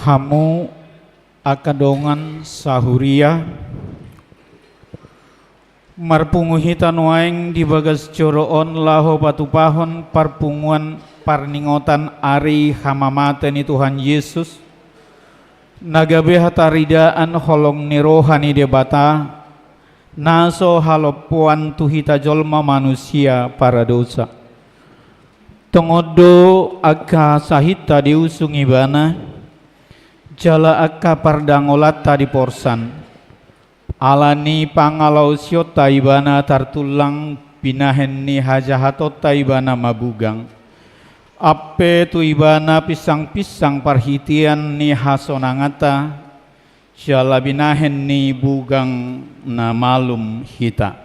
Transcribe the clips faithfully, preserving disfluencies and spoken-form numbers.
Hamu angka dongan sahuria, marpungu hita nuaeng di bagas joro on laho patupahon parpunguan parningotan ari hamamate ni Tuhan Jesus, na gabe hataridaan holong ni roha ni Debata, na so halompoan tu hita jolma manusia paradosa. Tongon do angka sahitta diusung Ibana, jala angka pardangolanta diporsan. Ala ni pangalaosionta Ibana tartullang, binahen ni hajahatonta Ibana mabugang. Ampe tu Ibana pinsangpinsang parhitean ni hasonanganta, jala binahen ni bugang na malum hita.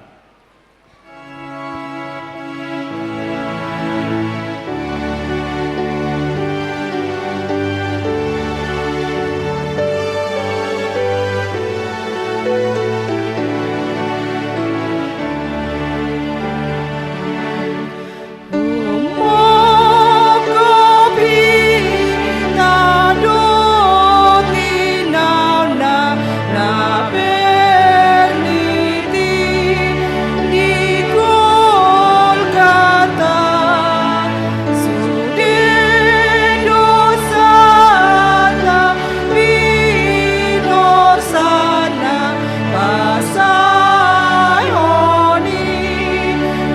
Pasaihon i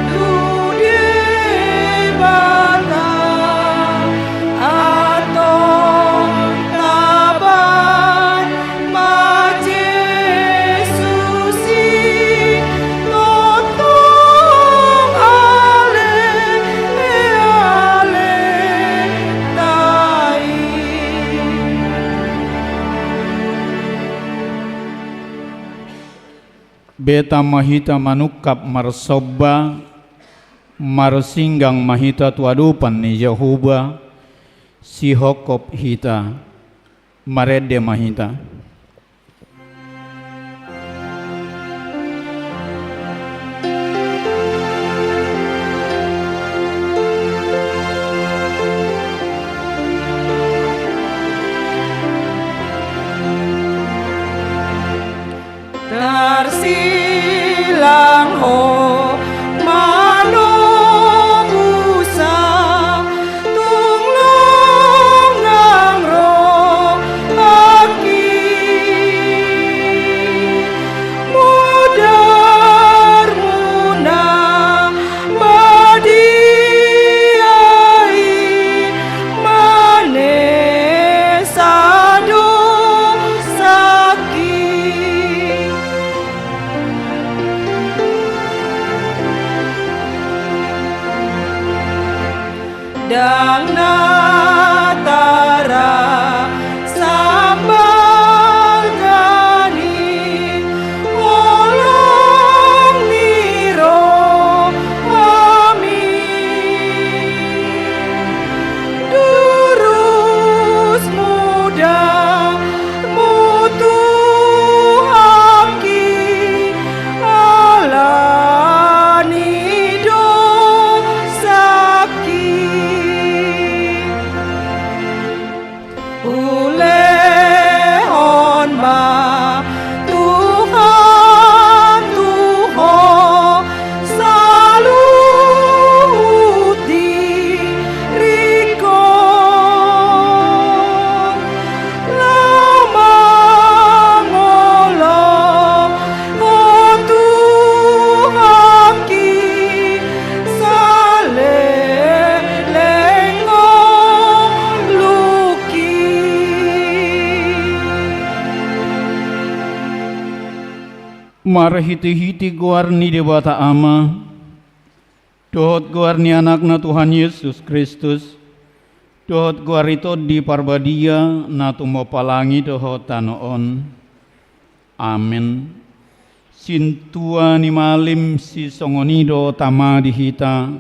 tu Debata, antong taban ma Jesus i, tongtong ale, ale ta i. Beta ma hita manungkap marsomba, marsinggang ma hita tu adopan ni Jahowa, sihophop hita, marende ma hita. Tarsilang ho manobusa, tung longang rohangki. Mudarmuna badia i manesa dosangki. Ndang na tarasambal hami, holong ni rohami. Durus mudarmu Tuhanki, ala ni dosangki. Ulehon ma Tuhan tu ho saluhut diringkon, laho mangoloi ho Tuhanki, saleleng ngolungki. Marhitehite goar ni Debata Ama, dohot goar ni Anakna Tuhan Jesus Kristus, dohot goar ni Tondi Parbadia na tumompa langit dohot tano on. Amen. Sintua ni malim sisongon i do tama di hita,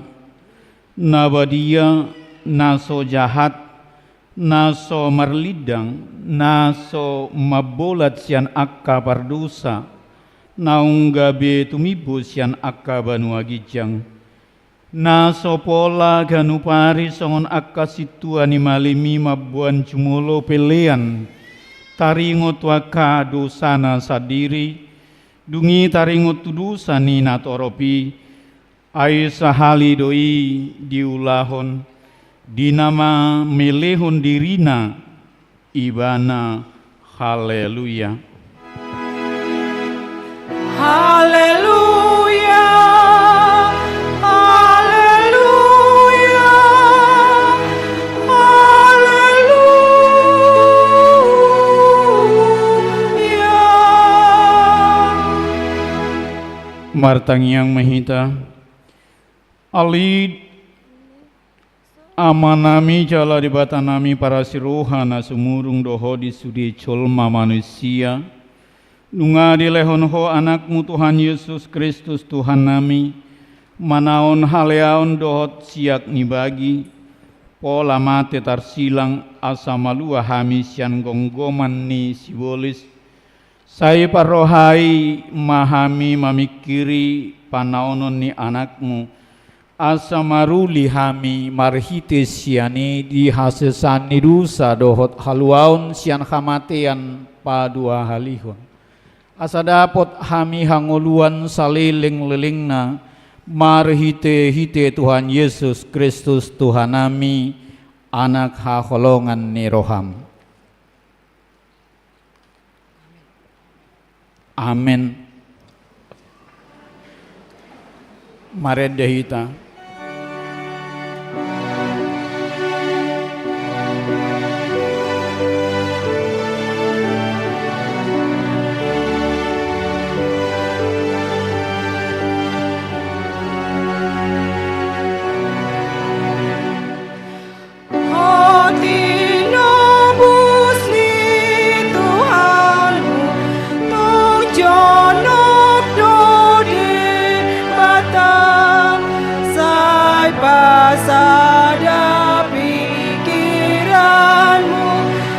na badia, na so jahat, na so marlindang, na so mambolat sian angka pardosa, naung gabe tumimbo sian angka banua ginjang. Na so pola ganup ari songon angka sintua ni malimi mamboan jumolo pelean, taringot tu angka dosana sandiri, dung i taringot tu dosa ni natorop i, ai sahali do i diulahon, di na mamelehon dirina ibana. Haleluya. Haleluya, haleluya, haleluya. Martangiang ma hita. Ale Amanami jala Debatanami, parasi roha na sumurung do Ho di sude jolma manusia, nunga dilehon Ho Anakmu Tuhan Jesus Kristus Tuhannami, manaon haleaon dohot siak ni bagi, pola mate tarsilang, asa malua hami sian gomgoman ni sibolis. Sai parrohai ma hami mamingkiri panaonon ni Anakmu, asa maruli hami marhite sian i di hasesaan ni dosa dohot haluaon sian hamatean paduahalihon. Asa dapot hami hangoluan salelenglelengna marhitehite Tuhan Jesus Kristus Tuhannami, Anak haholongan ni roham. Amen. Marende hita. Ho tinobus ni Tuhanmu, tung jonok do Debata, sai pasada pikiranmu,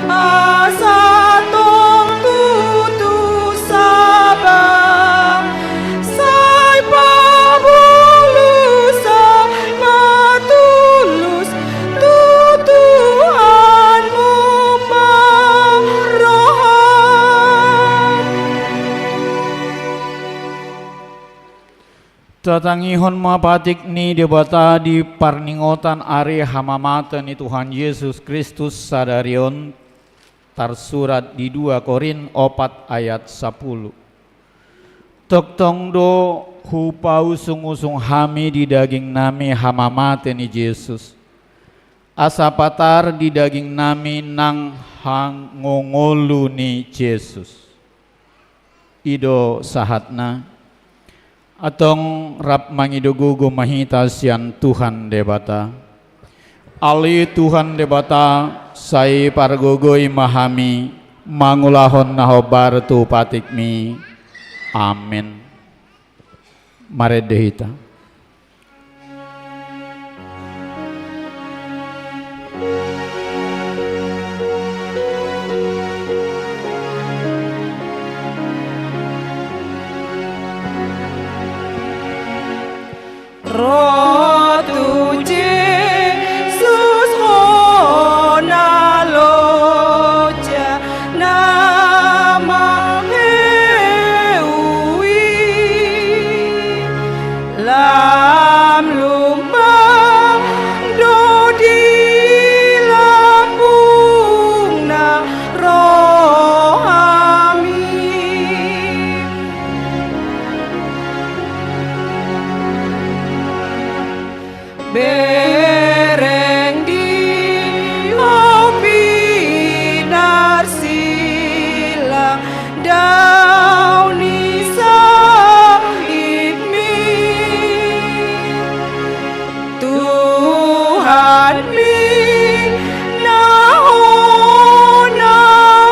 asa tong tutu saba. Sai pabulusan ma tulus tu Tuhanmu ma roham. Tatangihon ma patik ni Debata di parningotan ari hamamate ni Tuhan Jesus Kristus sadari on, tarsurat di dua Korint opat ayat sapuluh. Tongtong do hupausung-usung hami di dagingnami hamamate ni Jesus, asa patar di dagingnami nang hangongolu ni Jesus. I do sahatna. Antong rap mangido gogo ma hita sian Tuhan Debata. Ale Tuhan Debata, sai pargogoi ma hami mangulahon na hombar tu patikmi. Amen. Marende hita. Ro tu Jesus ho na loja na manghehui. Lam lumban do di lambungna rohami. Bereng di topi narsilang dao ni sahitmi. Tuhanmi na ho na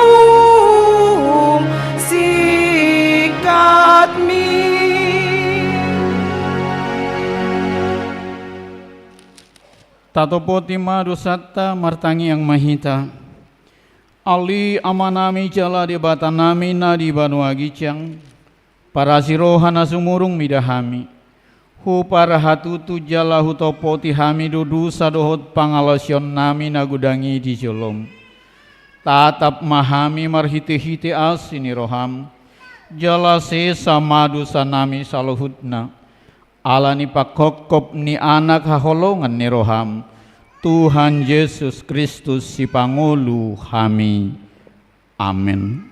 uhum singkatmi. Tatopoti ma dosanta, martangiang ma hita. Ale Amanami jala Debatanami na di banua ginjang, parasi roha na sumurung mida hami. Huparhatutu jala hutompoti hami do dosa dohot pangalaosionnami na godang i di jolom. Tatap ma hami marhitehite asi ni roham, jala sesa ma dosanami saluhutna, ala ni panghophop ni Anak haholongan ni roham, Tuhan Jesus Kristus, Sipangolu hami. Amen.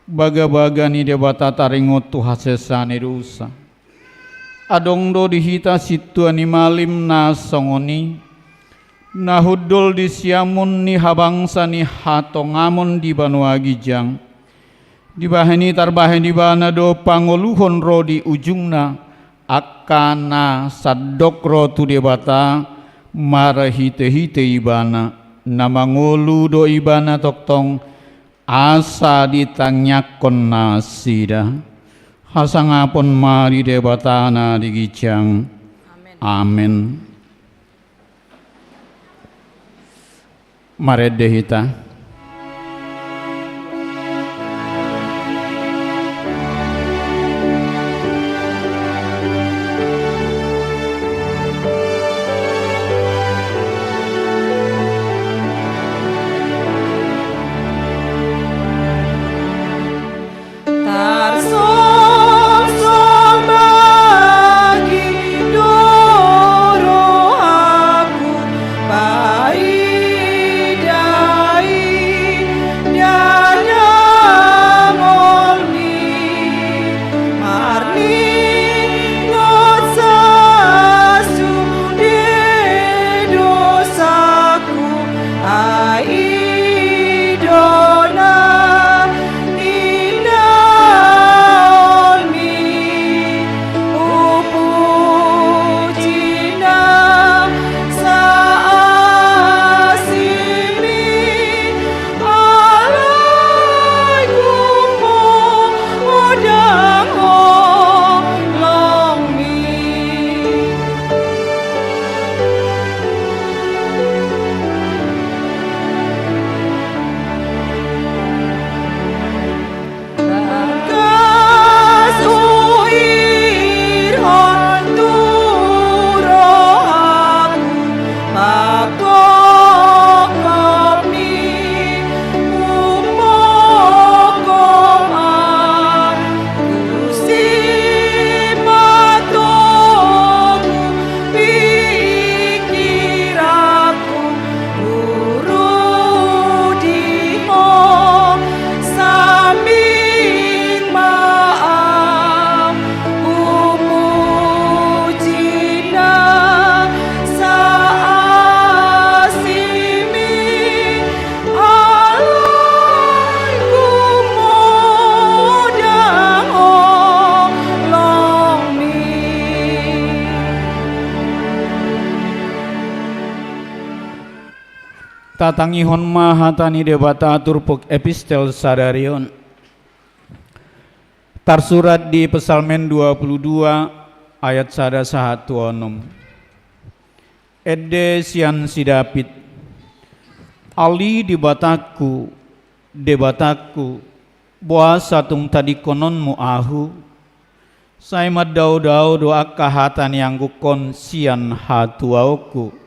Bagabaga ni Debata taringot tu hasesaan ni dosa. Adong do di hita sintua ni malim na songon i, na hundul di siamun ni habangsa ni hatongamon di banua ginjang. Dibahen i tarbahen ibana do pangoluhon ro di ujungna, angka na sandok ro tu Debata marhitehite ibana, na mangolu do ibana tongtong, asa ditangiangkon nasida. Hasangapon ma di Debata na di ginjang. Amen. Amen. Marende hita. Tarsongsong bagi do rohaku, paidai dangolmi, marningot sasundut dosaku, ai i do na tindaolmi, hupuji na saasimi, alai gumodang holongmi. Bagas huirhon tu rohaku, panghophopmi, humophop ma, tu simatonku, pingkiranku, turut di Ho, sambing ma au, hupuji na saasimi, alai gumodang holongmi. Tatangihon ma hata ni Debata turpuk epistel sadari on. Tarsurat di Psalmen dua puluh dua ayat sada sahat tu onom. Ende sian si David. Ale Debatangku, Debatangku, boasa tung tadingkononmu ahu? Sai mandaodao do angka hata ni anggukon sian hatuaonku.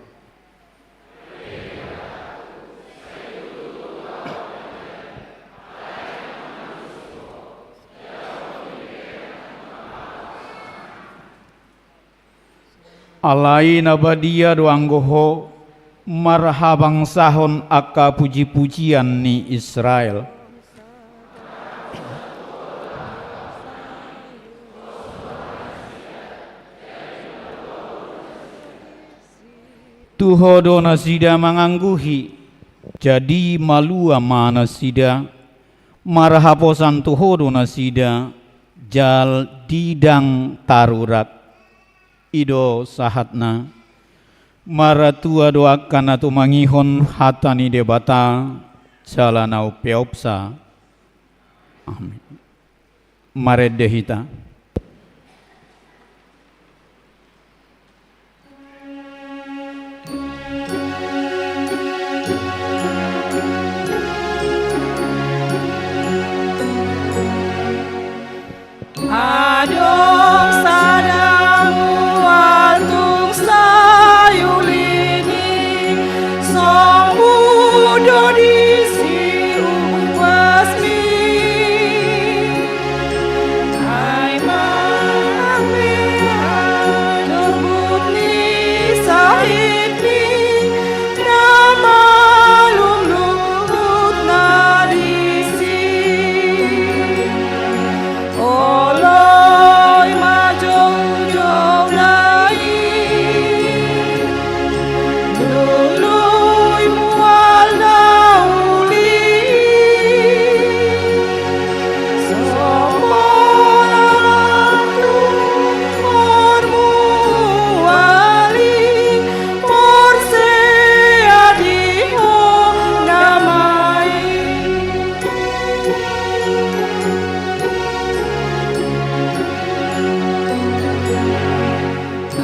Alai na badia do anggo Ho marhabangsahon angka pujipujian ni Israel. Tu Ho do nasida mangangguhi, jadi malua ma nasida, marhaposan tu Ho do nasida, jala ndang tarurak. I do sahatna. Martua do angka na tumangihon hata ni Debata, jala na umpeopsa. Amin. Marende hita. Adong sada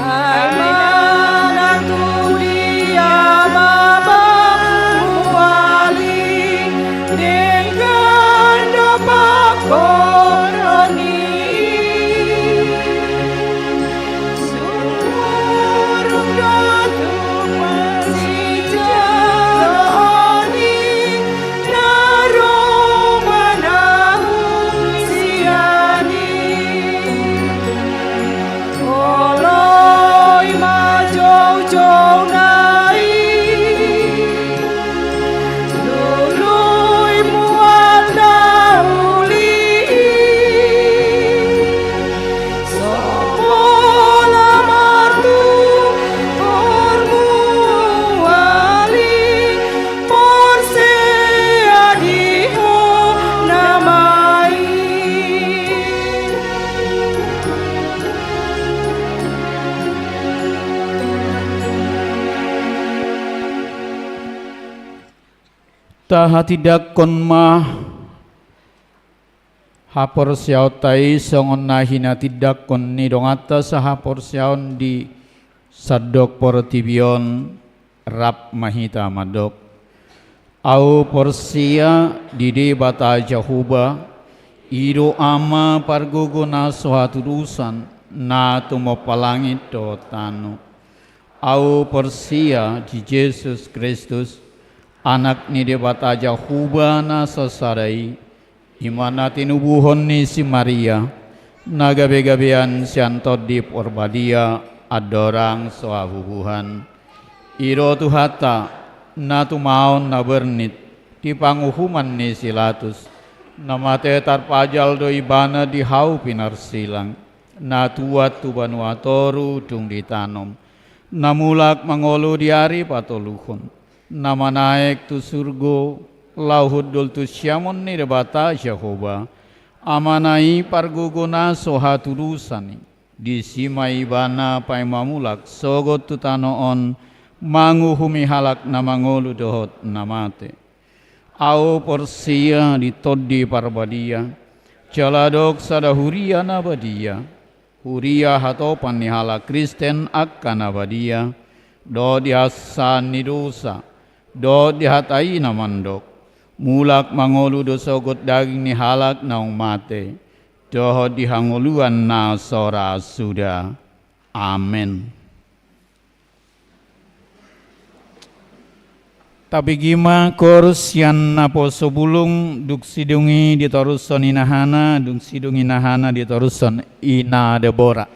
Ai manang tudia ma bangmu, uali denggan do pangkorhon i. Sumurung do tumang sijalo on i, na ro manahum sian i. Oloi ma joujou na i, lului mual na uli i. Sopola martuhormu, uali porsea di Ho nama i. Tahatindangkon ma haporseaonta i songon na hinatindangkon ni donganta sahaporseaon di sandok portibi on. Rap ma hita mandok: Ahu porsea di Debata Jahowa, i do Ama pargogo na so hatudosan, na tumompa langit dohot tano. Ahu porsea di Jesus Kristus, Anak ni Debata Jahowa na sasada i, i ma na tinubuhon ni si Maria, na gabegabean sian Tondi Porbadia, andorang so habubuhan. I do Tuhanta, na tumaon na bernit di panguhuman ni si Latus, na mate tarpajal do Ibana di hau pinarsilang, na tuat tu banua toru dung ditanom, na mulak mangolu di ari patoluhon, na manaek tu surgo, laho hundul tu siamun ni Debata Jahowa, Amana i pargogo na so hatudosan i. Disi ma Ibana paima mulak sogot tu tano on, manguhumi halak na mangolu dohot na mate. Ahu porsea di Tondi Parbadia, jala adong sada huria na badia, huria hatopan ni halak Kristen angka na badia, dohot di hasesaan ni dosa, dohot di hata i na mandok: Mulak mangolu do sogot daging ni halak naung mate, dohot di hangoluan na so ra suda. Amen. Tabege ma koor sian naposo bulung, dung sidung i ditorushon inahana, dung sidung inahana ditorushon ina Debora.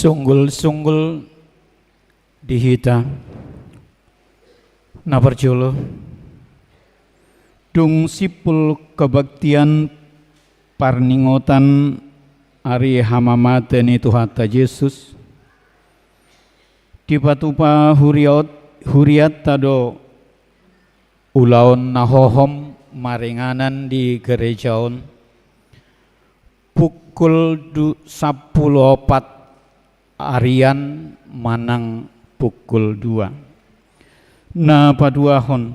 Sunggul-sunggul di hita. Na parjolo, dung simpul kebaktian parningotan ari hamamate ni Tuhanta Jesus, dipatupa huriaot-, hurianta do ulaon na hohom maringanan di gereja on, pukul du-, sampulu opat arian manang pukul dua. Na paduahon,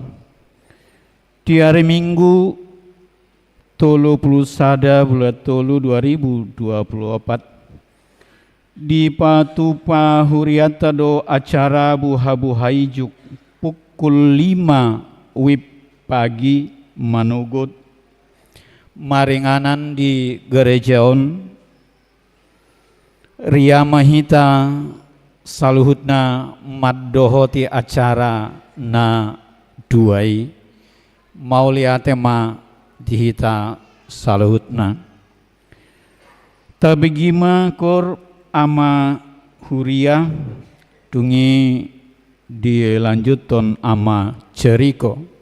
di ari Minggu tolu pulu sada bulan tolu dua ribu dua pulu opat, dipatupa hurianta do acara buha-buha ijuk pukul lima wib pagi manogot maringanan di gereja on. Ria ma hita saluhutna mandohoti acara na dua i. Mauliate ma di hita saluhutna. Tabege ma kor ama huria, dung i dilanjuthon ama Jeriko.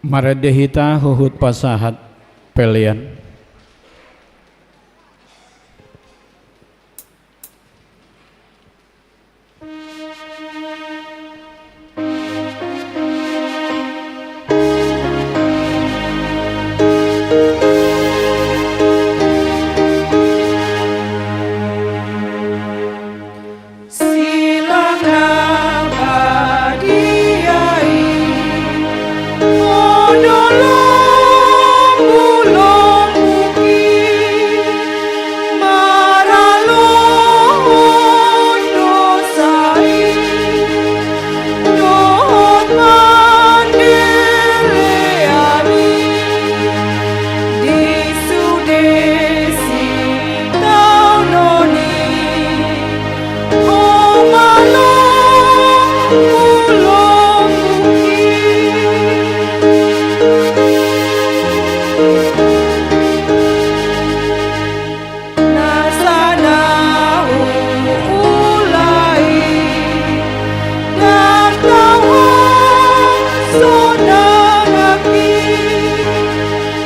Marende hita huhut pasahat pelean. Silangna badia i, o do lombulombuki, maralohon dosa i dohot pandelean i, di sude sitaonon i.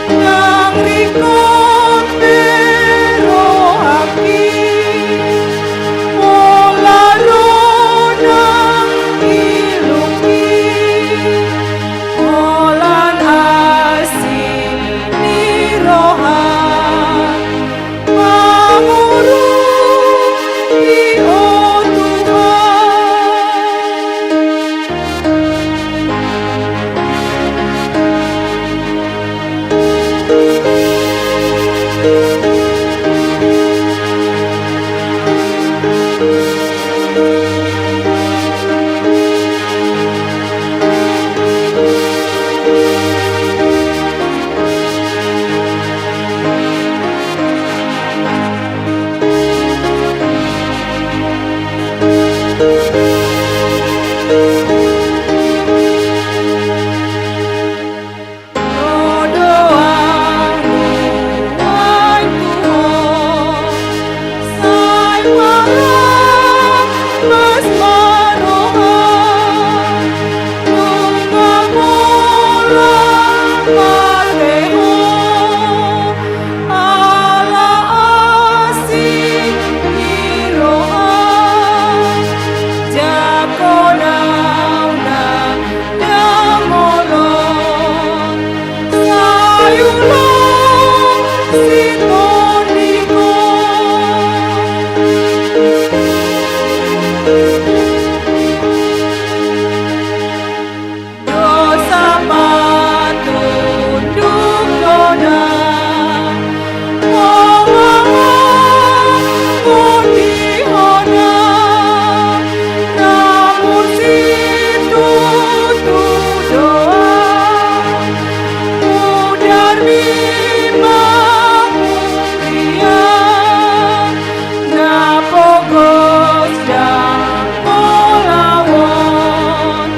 Ndang ringkot be rohangki, pola ro nang ilungki, holan asi ni roha. Pangurupi, o Tuhan. Sai marlas ma roha, nunga pola marlehon, ala asi ni roha, jangkon au na damolon. Sai ulos sitondingkon. Dosa patunduk do na. Molo mangon di hona, namun situtu do au, mudar bima mulia, na pogos ndang molaon.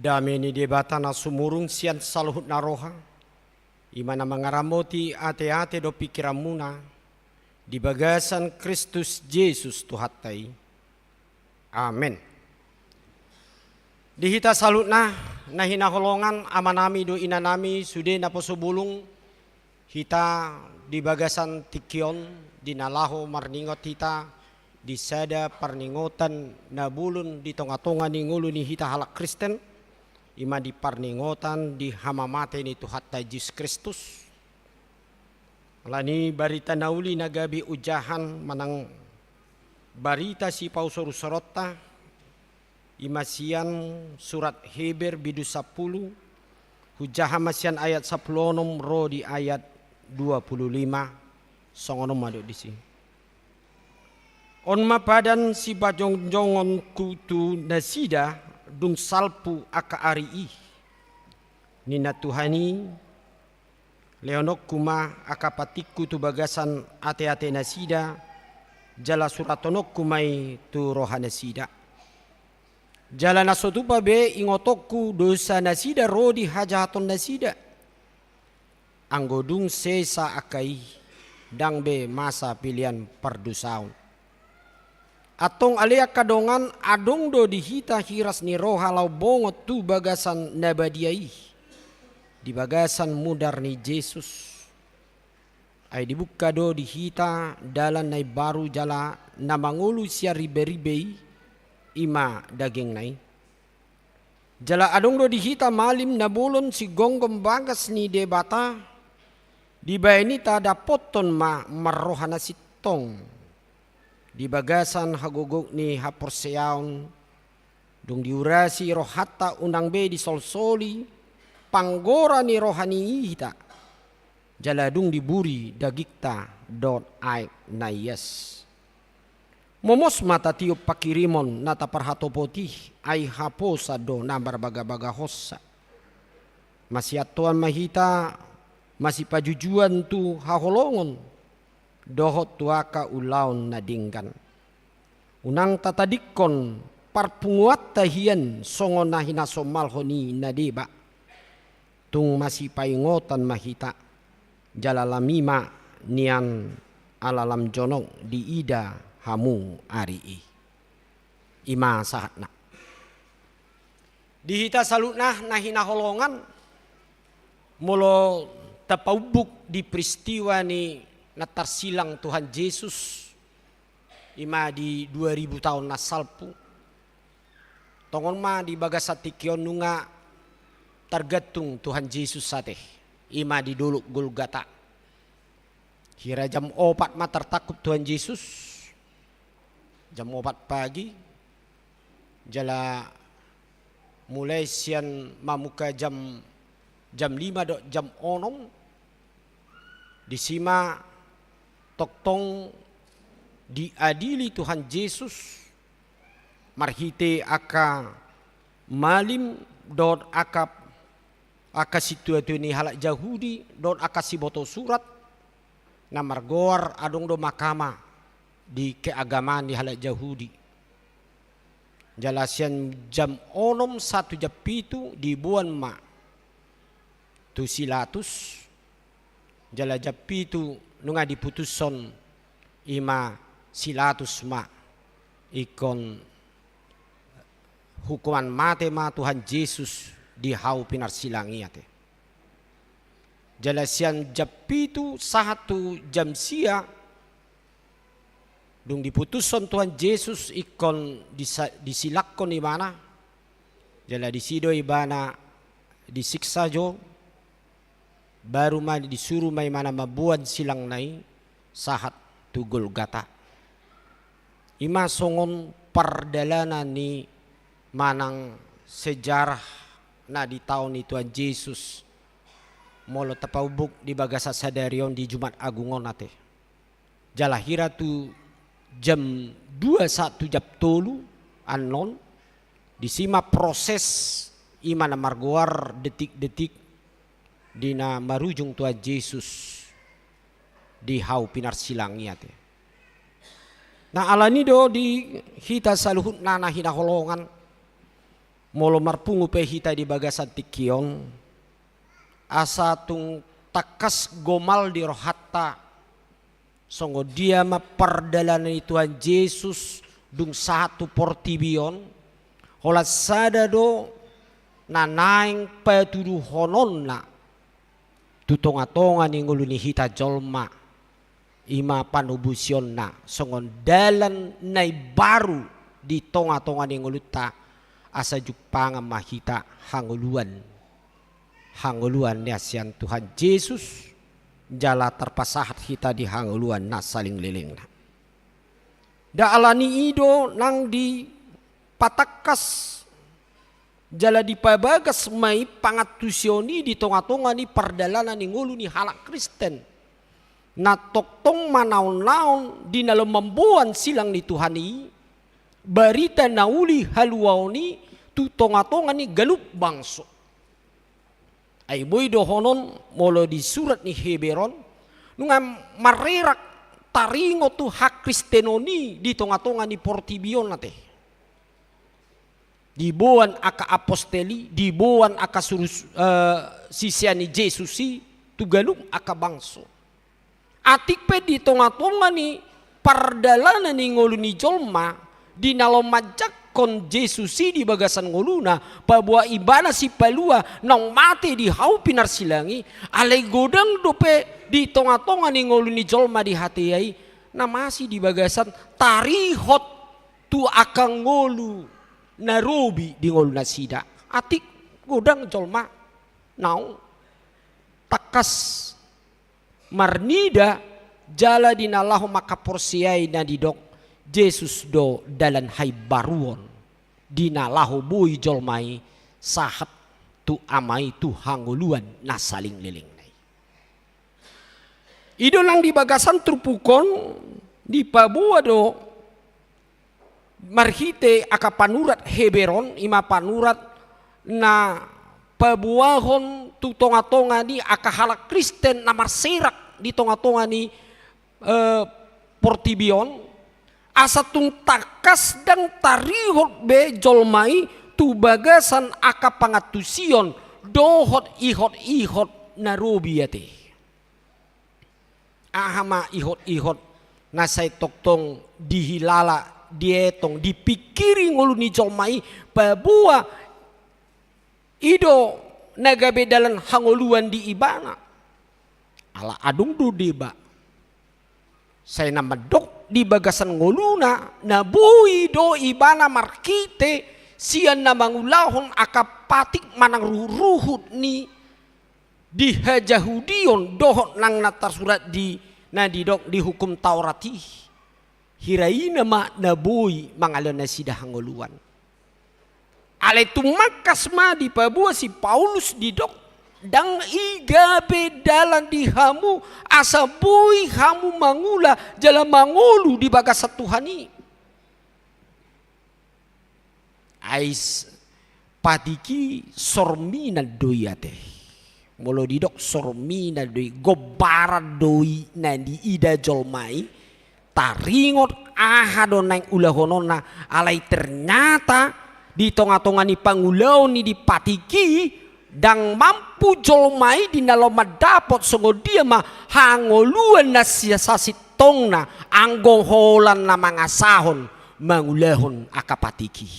Dame ni Debata na sumurung sian saluhut na roha, i ma na mangaramoti ateate dohot pingkiranmuna di bagasan Kristus Jesus Tuhanta i. Amen. Di hita saluhutna na hinaholongan, amanami dohot inanami, sude naposo bulung, hita di bagasan tingki on, di na laho marningot hita di sada parningotan na bolon di tongatonga ni ngolu ni hita halak Kristen, i ma di parningotan di hamamate ni Tuhanta Jesus Kristus. Alani barita na uli na gabe ojahan manang barita sipausor-usoronta, i ma sian surat Heber bindu sampulu, hujaha ma sian ayat sampulu onom ro di ayat dua pulu lima, songon on ma didok disi. On ma padan sipajongjongonku tu nasida dung salpu angka ari i, ninna Tuhan i, lehononku ma angka patikku tu bagasan ateate nasida, jala surathononku ma i tu roha nasida. Jala na so tupa be ingotonku dosa nasida ro di hajahaton nasida. Anggo dung sesa angka i, ndang be masa pelean pardosaon. Antong ale angka dongan, adong do di hita hiras ni roha laho bongot tu bagasan na badia i, di bagasan mudar ni Jesus. Ai dibuka do di hita dalan na imbaru jala na mangolu sian rimberimbei, i ma dagingna i. Jala adong do di hita malim na bolon sigomgom bagas ni Debata, dibahen i tadapothon ma marroha na sintong. Di bagasan hagogok ni haporseaon, dung diurasi rohanta unang be disolsoli panggora ni roha ni hita, jala dung diburi dagingta dohot aek na ias. Momos ma tatiop pangkirimon na taparhatopot i, ai haposan do na marbagabagahonsa. Masiantoan ma hita, masipajujuan tu haholongon, dohot tu angka ulaon na denggan. Unang tatadingkon parpunguanta hian songon na hinasombalhon i na deba. Tung masipaingotan ma hita, jala lam i ma nian ala lam jonok diida hamu ari i. I ma sahatna. Di hita saluhutna na hinaholongan, molo tapaumbuk di peristiwa ni na tarsilang Tuhan Jesus, i ma di dua ribu taon na salpu, tongon ma di bagasan tingki on nunga targantung Tuhan Jesus ate, i ma di Dolok Golgata. Hira jam opat ma tartangkup Tuhan Jesus, jam opat pagi, jala mulai sian mamungka jam, jam lima dohot jam onom, disi ma tongtong diadili Tuhan Jesus marhite angka malim dohot angka, angka situatua ni halak Jahudi dohot angka siboto surat, na margoar adong do mahkamah di keagamaan ni halak Jahudi. Jala sian jam onom sahat tu jam pitu diboan ma tu si Pilatus, jala jam pitu nunga diputushon, i ma si Pilatus ma ingkon hukuman mate ma Tuhan Jesus di hau pinarsilang i ate. Jala sian jam pitu sahat tu jam sia, dung diputushon Tuhan Jesus ingkon disa-, disilangkon ibana, jala disi do ibana disiksa jo, baru ma disuru ma ibana mamboan silangna i sahat tu Golgata. I ma songon pardalanan ni manang sejarah na ditaon ni Tuhan Jesus, molo tapaumbuk di bagasan sadari on di Jumat Agung on ate. Jala hira tu jam dua sahat tu jam tolu annon, disi ma proses i ma na margoar detik-detik di na marujung Tuhan Jesus di hau pinarsilang i ate. Na alani do di hita saluhutna na hinaholongan, Molo marpungu pe hita di bagasan tingki on, asa tung tangkas gomal di rohanta, songon dia ma pardalanan ni Tuhan Jesus dung sahat tu portibi on, holan sada do na naeng patuduhononna tu tonga-tonga ni ngolu ni hita jolma, i ma panobosionna songon dalan na imbaru di tonga-tonga ni ngolunta, asa jumpangan ma hita hangoluan, hangoluan na sian Tuhan Jesus, jala tarpasahat hita di hangoluan na salelenglelengna. Nda alani i do nang dipatangkas jala dipabagas ma i pangantusion i di tonga-tonga ni pardalanan ni ngolu ni halak Kristen, na tongtong manaon-naon di na laho mamboan silang ni Tuhan i, barita na uli haluaon i tu tonga-tonga ni ganup bangso. Ai boi dohonon molo di surat ni Heber on, nunga marrerak taringot tu hakristenon i di tonga-tonga ni portibi on ate. Diboan angka apostel i, diboan angka suru, eh, sisean ni Jesus i tu ganup angka bangso. Atik pe di tonga-tonga ni pardalanan ni ngolu ni jolma, di na laho manjangkon Jesus i di bagasan ngoluna, paboa ibana sipalua naung mate di hau pinarsilang i, alai godang dope di tonga-tonga ni ngolu ni jolma di hata i, na masih di bagasan tarihot tu angka ngolu na robi di ngolunasida. Atik godang jolma naung tangkas marnida jala di na laho mangkaporseai na didok Jesus do dalan haimbaruon, di na laho boi jolma i sahat tu Ama i tu hangoluan na salelenglelengna i. I do nang di bagasan turpuk on dipaboa do marhite angka panurat Heber on, i ma panurat na paboahon tu tonga-tonga ni angka halak Kristen na marserak di tonga-tonga ni, eh, portibi on, asa tung tangkas ndang tarihot be jolma i tu bagasan angka pangantusion dohot ihot-ihot na robi ate. Aha ma ihot-ihot na sai tongtong dihilala, dietong, dipingkiri ngolu ni jolma i, paboa i do na gabe dalan hangoluan di ibana? Ala adong do deba. Sai na mandok di bagasan ngoluna, na boi do ibana marhite sian na mangulahon angka patik manang ruhut-ruhut ni di hajahudion dohot nang na tarsurat di na didok di Hukum Taurat i. Hira i nama na boi mangalehon nasida hangoluan. Alai tumangkas ma dipaboa si Paulus didok, ndang i gabe dalan di hamu asa boi hamu mangula jala mangolu di bagasan Tuhan i. Ais patik i sorminan do i ate. Molo didok sorminan do i, gombaran do i na diida jolma i, taringot aha do naeng ulahononna, alai ternyata di tonga-tonga ni pangulaon i di patik i, ndang mampu jolma i di na laho mandapot songon dia ma hangoluan na siasasintongna anggo holan na mangasahon mangulahon angka patik i.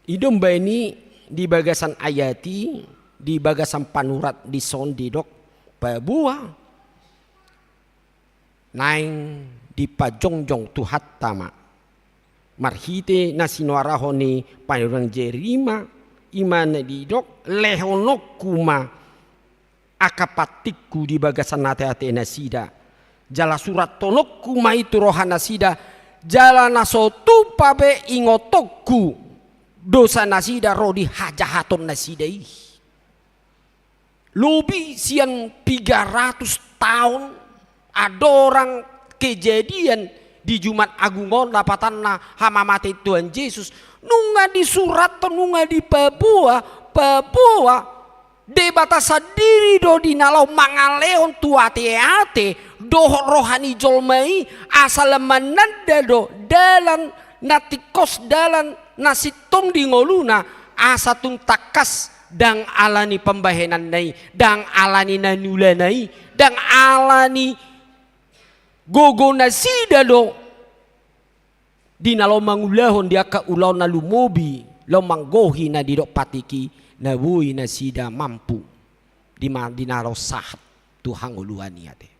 I do umbaen i di bagasan ayat i, di bagasan panurat dison didok, paboa naeng dipajongjong Tuhanta ma marhite na sinuarahon ni panurirang Jeremia, i ma na didok, lehononku ma angka patikku di bagasan ateate nasida, jala surathononku ma i tu roha nasida, jala na so tupa be ingotonku dosa nasida ro di hajahaton nasida i. Lobi sian piga ratus taon andorang kejadian di Jumat Agung on, lapatanna hamamate Tuhan Jesus, nunga disurathon, nunga dipaboa, paboa Debata sandiri do di na laho mangalehon tu ateate dohot roha ni jolma i, asa lam mananda do dalan na tingkos, dalan na sintong di ngoluna, asa tung tangkas ndang ala ni pambahenanna i, ndang ala ni na niulana i, ndang ala ni gogo nasida do di na laho mangulahon di angka ulaon na lumobi, laho manggohi na didok patik i, na boi nasida mampu di ma-, di na laho sahat tu hangoluan i ate.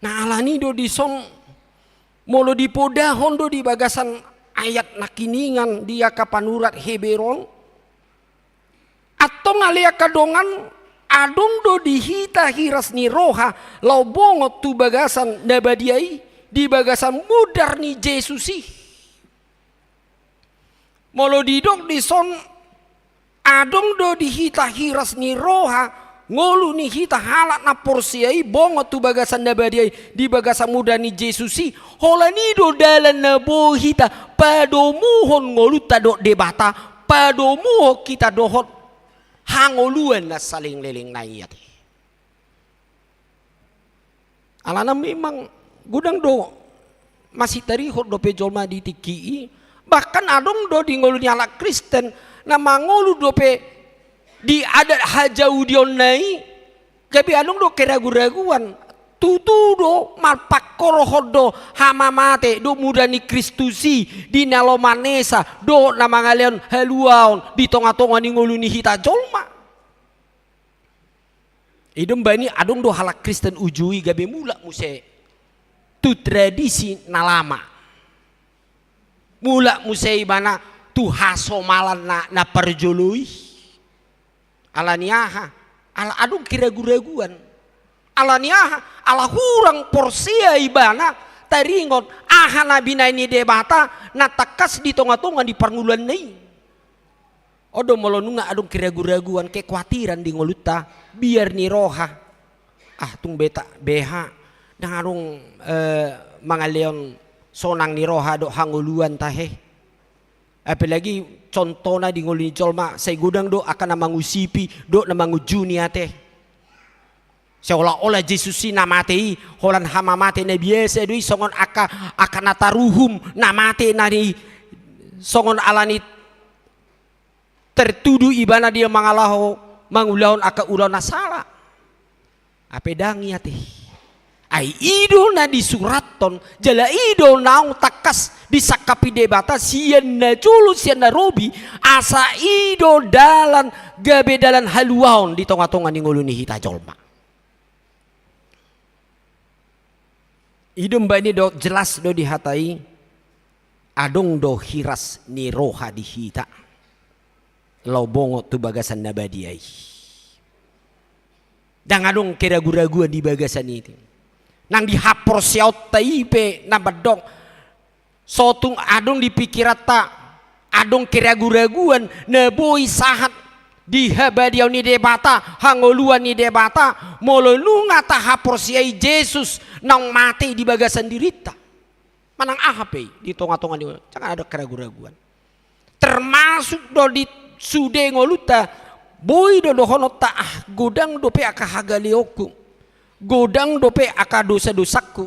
Na ala ni do dison, molo dipodahon do di bagasan ayat nangkiningan di angka panurat Heber on, antong ale angka dongan, adong do di hita hiras ni roha laho bongot tu bagasan na badia i, di bagasan mudar ni Jesus i. Molo didok dison, adong do di hita hiras ni roha, ngolu ni hita halak na porsea i bongot tu bagasan na badia i di bagasan mudar ni Jesus i, holan i do dalan na boi hita padomuhon ngolunta dohot Debata, padomuhon hita dohot hangoluan na saleleng-lelengna i ate. Alana memang godang do masitarihon dope jolma di tingki i, bahkan adong do di ngolu ni halak Kristen na mangolu dope di adat hajahudionna i, gabe adong do keragu-raguan, tutu do marpangkorhon do hamamate dohot muda ni Kristus i di na laho manesa dohot na mangalehon haluaon di tonga-tonga ni ngolu ni hita jolma. I do umbahen i adong do halak Kristen uju i gabe mulak muse tu tradisi na lama. Mulak muse ibana tu hasomalan na, na parjolo i. Ala ni aha? Ala adong keragu-raguan. Ala ni aha? Ala hurang porsea ibana taringot aha na binahen ni Debata na tangkas di tonga-tonga ni parngoluanna i. On do molo nunga adong keragu-raguan, kekuatiran di ngolunta, biar ni roha. Ah, tung beta, beha, ndang adong, eh, mangalehon sonang ni roha dohot hangoluan tahe. Apalagi contohna di ngolu ni jolma, sai godang do angka na mangusipi dohot na mangunjuni ate. Seolah-olah Jesus i na mate i holan hamamate na biasa do i, songon angka, angka na taruhum na mate na ni, songon ala ni tertuduh ibana di mangalaho, mangulahon angka ulaon na sala. Hape ndang i ate. Ai i do na disurathon, jala i do naung tangkas disangkapi Debata sian na jolo sian na robi, asa i do dalan, gabe dalan haluaon di tonga-tonga ni ngolu ni hita jolma. I do umbahen i do jelas do di hata i, adong do hiras ni roha di hita laho bongot tu bagasan na badia i. Ndang adong keragu-raguan di bagasan i. Nang di haporseaonta i pe na mandok, so tung adong di pikiranta, adong keragu-raguan na boi sahat di habadiaon ni Debata, hangoluan ni Debata, molo nunga tahaporseai Jesus naung mate di bagasan dirinta. Manang aha pe i di tonga-tonga ni, jangan ada keragu-raguan. Termasuk do di sude ngolunta, boi do dohononta, ah, godang dope angka hagaleonku, godang dope angka dosa-dosangku,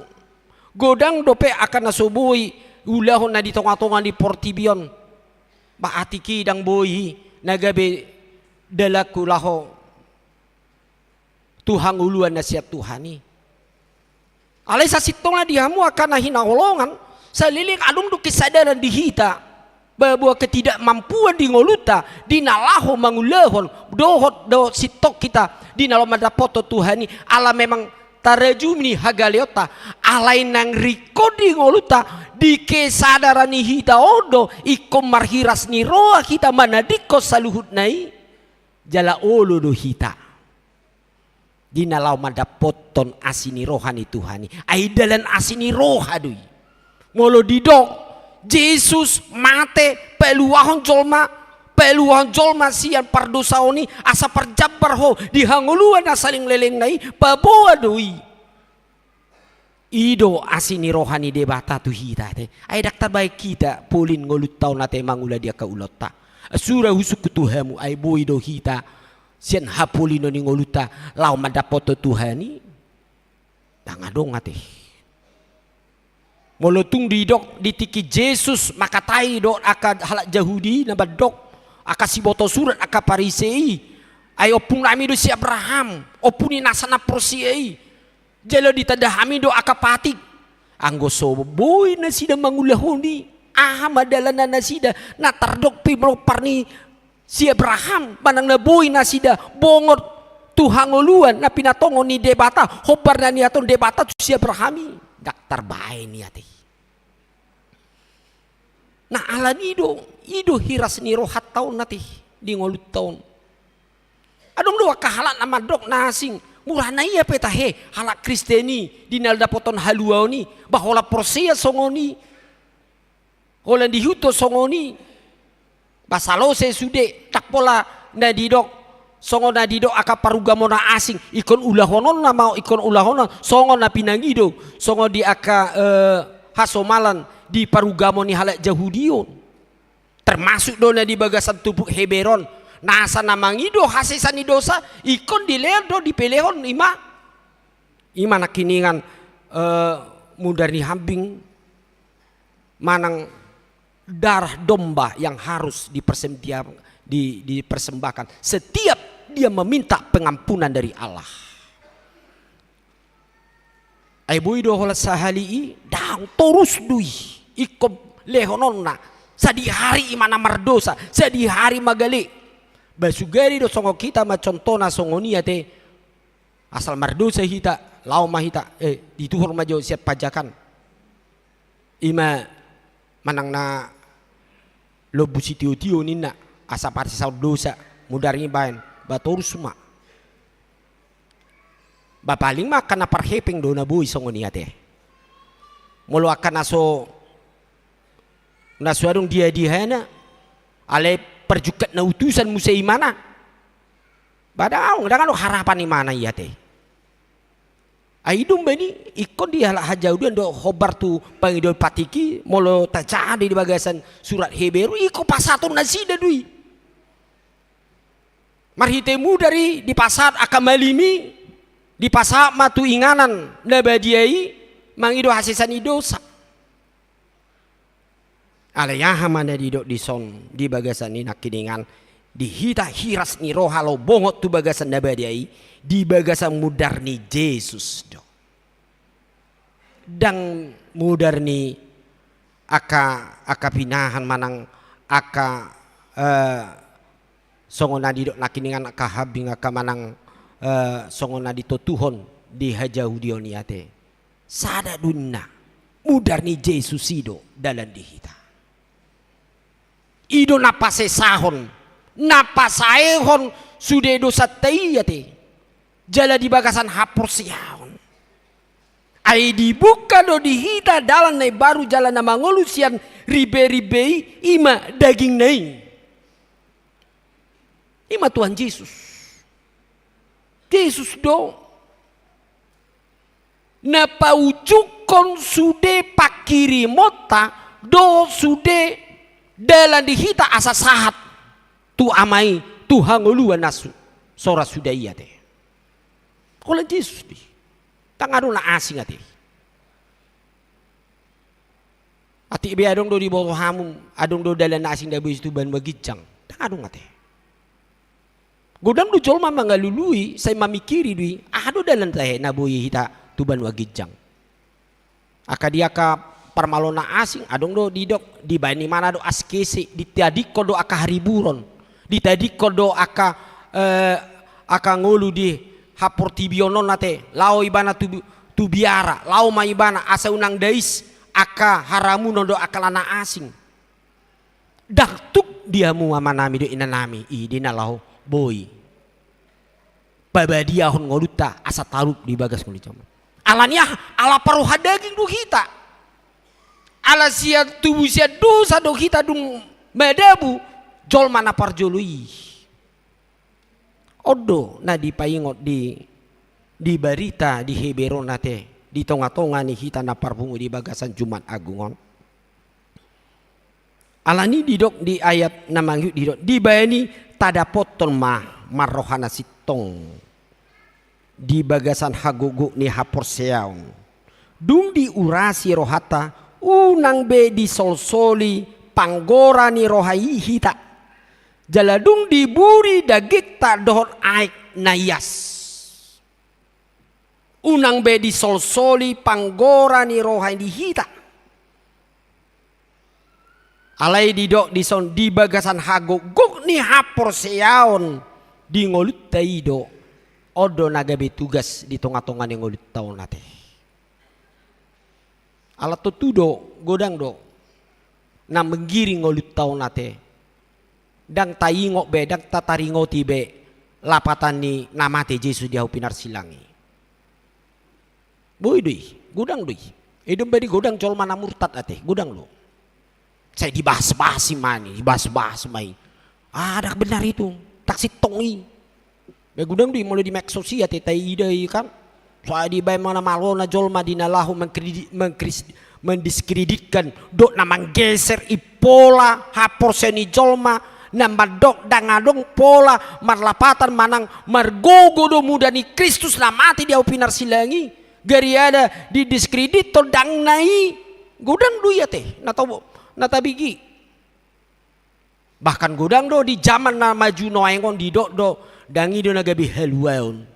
godang dope angka na so boi ulahon na di tonga-tonga ni portibi on. Ba atik i ndang boi na gabe dalanku laho tu hangoluan na sian Tuhan i. Alai sasintongna di hamu angka na hinaholongan, saleleng adong do kesadaran di hita bahwa ketidakmampuan di ngolunta di na laho mangulahon dohot do sintong hita di na laho mandapothon Tuhan i, ala memang tarajumi hagaleonta, alai nang ringkot di ngolunta, di kesadaran ni hita on do ingkon marhiras ni roha hita manadingkon saluhutna i, jala olo do hita di na laho mandapothon asi ni roha ni Tuhan i. Ai dalan asi ni roha do i. Molo didok Jesus mate paluahon jolma, paluahon jolma sian pardosaon i, asa parjambar ho di hangoluan na saleleng-lelengna i, paboa do i. I do asi ni roha ni Debata tu hita ate. Ai ndang tabaen hita polin ngolunta on ate mangula di angka ulaonta. Sura husungkun tu hamu, ai boi do hita sian hapolinon ni ngolunta laho mandapothon Tuhan i? Ndang adong ate. Molo tung didok di tingki Jesus mangkatai do angka halak Jahudi na mandok, angka siboto surat, angka Parise i, ai ompung nami do si Abraham, ompu ni nasa na porsea i. Jala ditanda hami do angka patik. Anggo so boi nasida mangulahon i, aha ma dalanna nasida? Na tardok pe manompar ni si Abraham, manang na boi nasida bongot tu hangoluan na pinatongon ni Debata, hombar na nihatahon Debata tu si Abraham i, ndang tarbaen i ate. Na alani i do, i do hiras ni rohanta on ate, di ngolunta on. Adong do angka halak na mandok na asing, murah na ia pe tahe halak Kristen i, di na dapoton haluaon i, ba holan porsea songon i. Holan diihuthon songon i. Ba salose sude, ndang pola na didok, songon na didok angka parugamo na asing, ingkon ulahononna ma, ingkon ulahononna, songon na pinangido, songon di angka, eh, hasomalan di parugamo ni halak Jahudi on. Termasuk do na di bagasan turpuk Heber on, nasa na mangido hasesaan ni dosa, ingkon dilehon do, dipelehon, i ma, i ma nangkiningan, eh, mudar ni hambing, manang darah domba yang harus dipersembah-, di-, dipersembahkan setiap dia meminta pengampunan dari Allah. Ai boi do holan sahali i, ndang, torus do i, ingkon lehononna, sadihari i ma na mardosa, sadihari ma gale. Ba sugari do songon hita ma contohna songon i ate, asal mardosa hita, laho ma hita, eh, dituhor ma jo sian pajakan. I ma manang na lombu sitiotio ninna, asa parsisaon dosa, mudar i baen, ba torus ma. Ba paling ma angka na parhepeng do na boi songon i ate. Molo angka na so, na so adong dia-diana, alai parjungkat na utusan muse imana. Ba ndang adong, ndang adong harapan imana i ate. Ai i do umbahen i, ingkon di halak hajahudian do hombar tu pangidoan patik i, molo tajaha di bagasan surat Heber, ingkon pasahaton nasida do i. Marhite mudar i dipasahat angka malim i, dipasahat ma tu inganan na badia i, mangido hasesaan ni dosa. Alai aha ma na didok dison di bagasan i nangkiningan, di hita hiras ni roha laho bongot tu bagasan na badia i, di bagasan mudar ni Jesus do. Ndang mudar ni angka, angka pinahan manang angka, eh, songon na didok nangkiningan angka hambing angka manang, eh, songon na ditotuhon di hajahudion i ate. Sada do ninna, mudar ni Jesus i do dalan di hita. I do na pasesahon, na pasaehon sude dosanta i ate. Jala di bagasan haporseaon. Ai dibuka do di hita dalan na imbaru jala na mangolu sian ribeuribe i, i ma dagingna i. I ma Tuhan Jesus. Jesus do na paujungkon sude panghirimonta dohot sude dalan di hita asa sahat tu Ama i, tu hangoluan na su-, so ra suda i ate. Holan Jesus do i. Ndang adong na asing ate. Atik be adong do diboto hamu, adong do dalan na asing na boi tu banua ginjang. Ndang adong ate. Godang do jolma mangalului, sai mamingkiri do i, aha do dalan tahe na boi hita tu banua ginjang. Angka di angka parmaluon na asing, adong do didok, dibaen imana do askese, ditadingkon do angka hariburon, ditadingkon do angka, eh, angka ngolu di haportibion on ate, laho ibana tu, tu biara, laho ma ibana asa unang dais angka haramunon do angka na asing. Ndang tuk di hamu amanami dohot inanami i di na laho boi pabadiahon ngolunta asa tarup di bagas ngolu i. Alani aha? Ala parroha daging do hita. Ala sian tubu sian dosa do hita dung madabu jolma na parjolo i. On do na dipaingot di, di barita di Heber on ate, di tongatonga ni hita na parpungu di bagasan Jumat Agung on. Alani didok di ayat na mangihut didok, dibaen i tadapothon ma marroha na sintong di bagasan hagogoon ni haporseaon. Dung diurasi rohanta Unang be disolsoli panggora ni roha i hita, jala dung diburi dagingta dohot aek na ias. Unang be disolsoli panggora ni roha i hita. Alai didok dison, di bagasan hagogok ni haporseaon di ngolunta i do, on do na gabe tugas di tonga-tonga ni ngolunta on ate. Ala tontu do, godang do na manggiring ngolunta on ate. Ndang taingot be, ndang tataringoti be lapatan ni na mate Jesus di ahu pinarsilang i. Boi do i, godang do i. I do umbahen i godang jolma na murtad ate, godang do. Sai dibahas-bahas i ma i, dibahas-bahas ma i. Ah, ndang benar itu, ndang sintong i. Be godang do i molo di medsos i ate taida i kan. Sai dibaen ma na malo na jolma di na laho mengkritik, mengkris-, mendiskreditkan, dohot na manggeser i pola haporseaon ni jolma, na mandok ndang adong pola marlapatan manang margogo do muda ni Kristus na mate di ahu pinarsilang i. Gariada didiskreditkon ndang na i, godang do i ate, na tabo, na tabege. Bahkan godang do di jaman na maju nuaeng on didok do, ndang i do na gabe haluaon.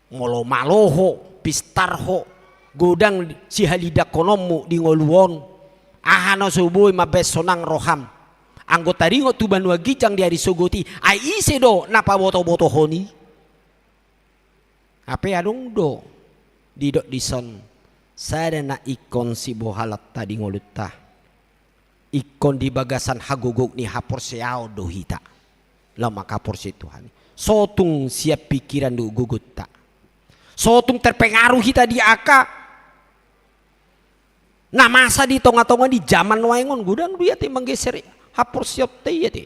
Molo malo ho, pistar ho, godang sihalidangkononmu di ngolu on. Aha na so boi mambahen sonang roham anggo taringot tu banua ginjang di ari sogot i, ai ise do na paboto-botohon i? Hape adong do didok dison, sada na ingkon sibohalanta di ngolunta, ingkon di bagasan hagogok ni haporseaon do hita laho manghaporseai Tuhan i. So tung sian pingkiran do gogonta. So tung terpengaruh hita di angka na masa di tonga-tonga ni jaman nuaeng on, godang do i ate manggeser haporseaonta i ate.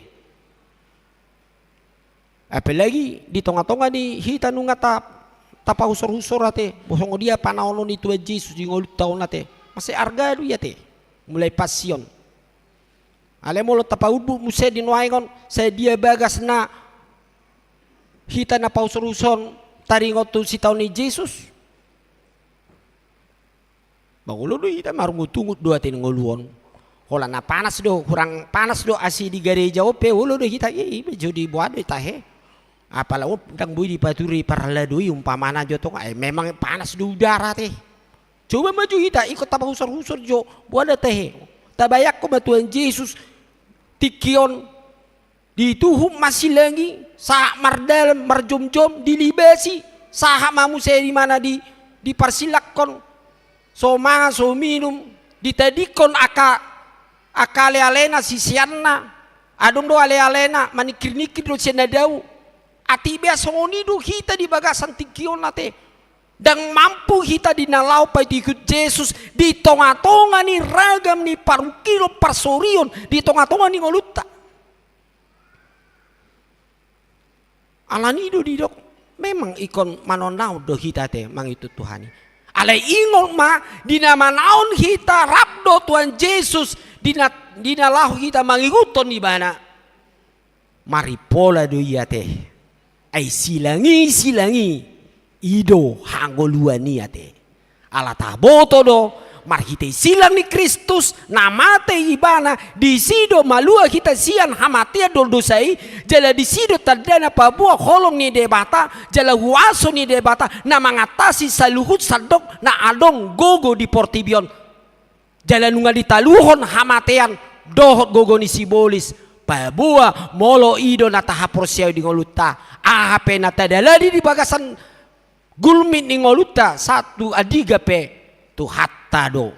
Apalagi di tonga-tonga ni hita nunga ta-, tapahusor-husor ate, songon dia panaonon ni Tuhan Jesus di ngolunta on ate. Mansai arga do i ate, mulai Pasion. Alai molo tapaunduk muse di nuaeng on, sadia bagas na hita na pahusor-husor taringot tu sitaonon ni Jesus. Ba olo do hita marungut-ungut do ate ngolu on. Holan na panas do, hurang panas do asi di gareja on pe olo do hita, i, i, jo diboan do i tahe. Apala on ndang boi dipature parhalado i umpamana jo tong, ai memang panas do udara ate. Coba ma jo hita ingkon tapahusor-husor jo, boan do tahe. Tabayangkon ma Tuhan Jesus tingki on dituhuk ma silang i, sahat mardalan, marjomjom, dilibasi, sahat ma muse di mana di, diparsilangkon, so mangan, so minum, ditadingkon angka, angka ale-alena, siseanna, adong do ale-alena, maningkir-ningkir do sian na dao. Ate be songon i do hita di bagasan tingki on ate. Ndang mampu hita di na laho paihutihut Jesus di tonga-tonga ni ragam ni parungkilon, parsorion, di tonga-tonga ni ngolunta. Alani i do didok, memang ingkon manaon-naon do hita ate mangihut Tuhan i. Alai ingot ma, di na manaon hita rap do Tuhan Jesus, di na, di na laho hita mangihuthon ibana. Maripola do i ate. Ai silang i, silang i, i do hangoluan i ate. Ala taboto do, marhite silang ni Kristus, na mate ibana, disi do malua hita sian hamatean dohot dosa i, jala disi do tandana paboa holong ni Debata, jala huaso ni Debata, na mangatasi saluhut sandok na adong gogo di portibi on. Jala nunga ditaluhon hamatean dohot gogo ni sibolis, paboa molo i do na tahaporseai di ngolunta, aha pe na tadalani di bagasan gulmit ni ngolunta sahat tu andigan pe, Tuhanta do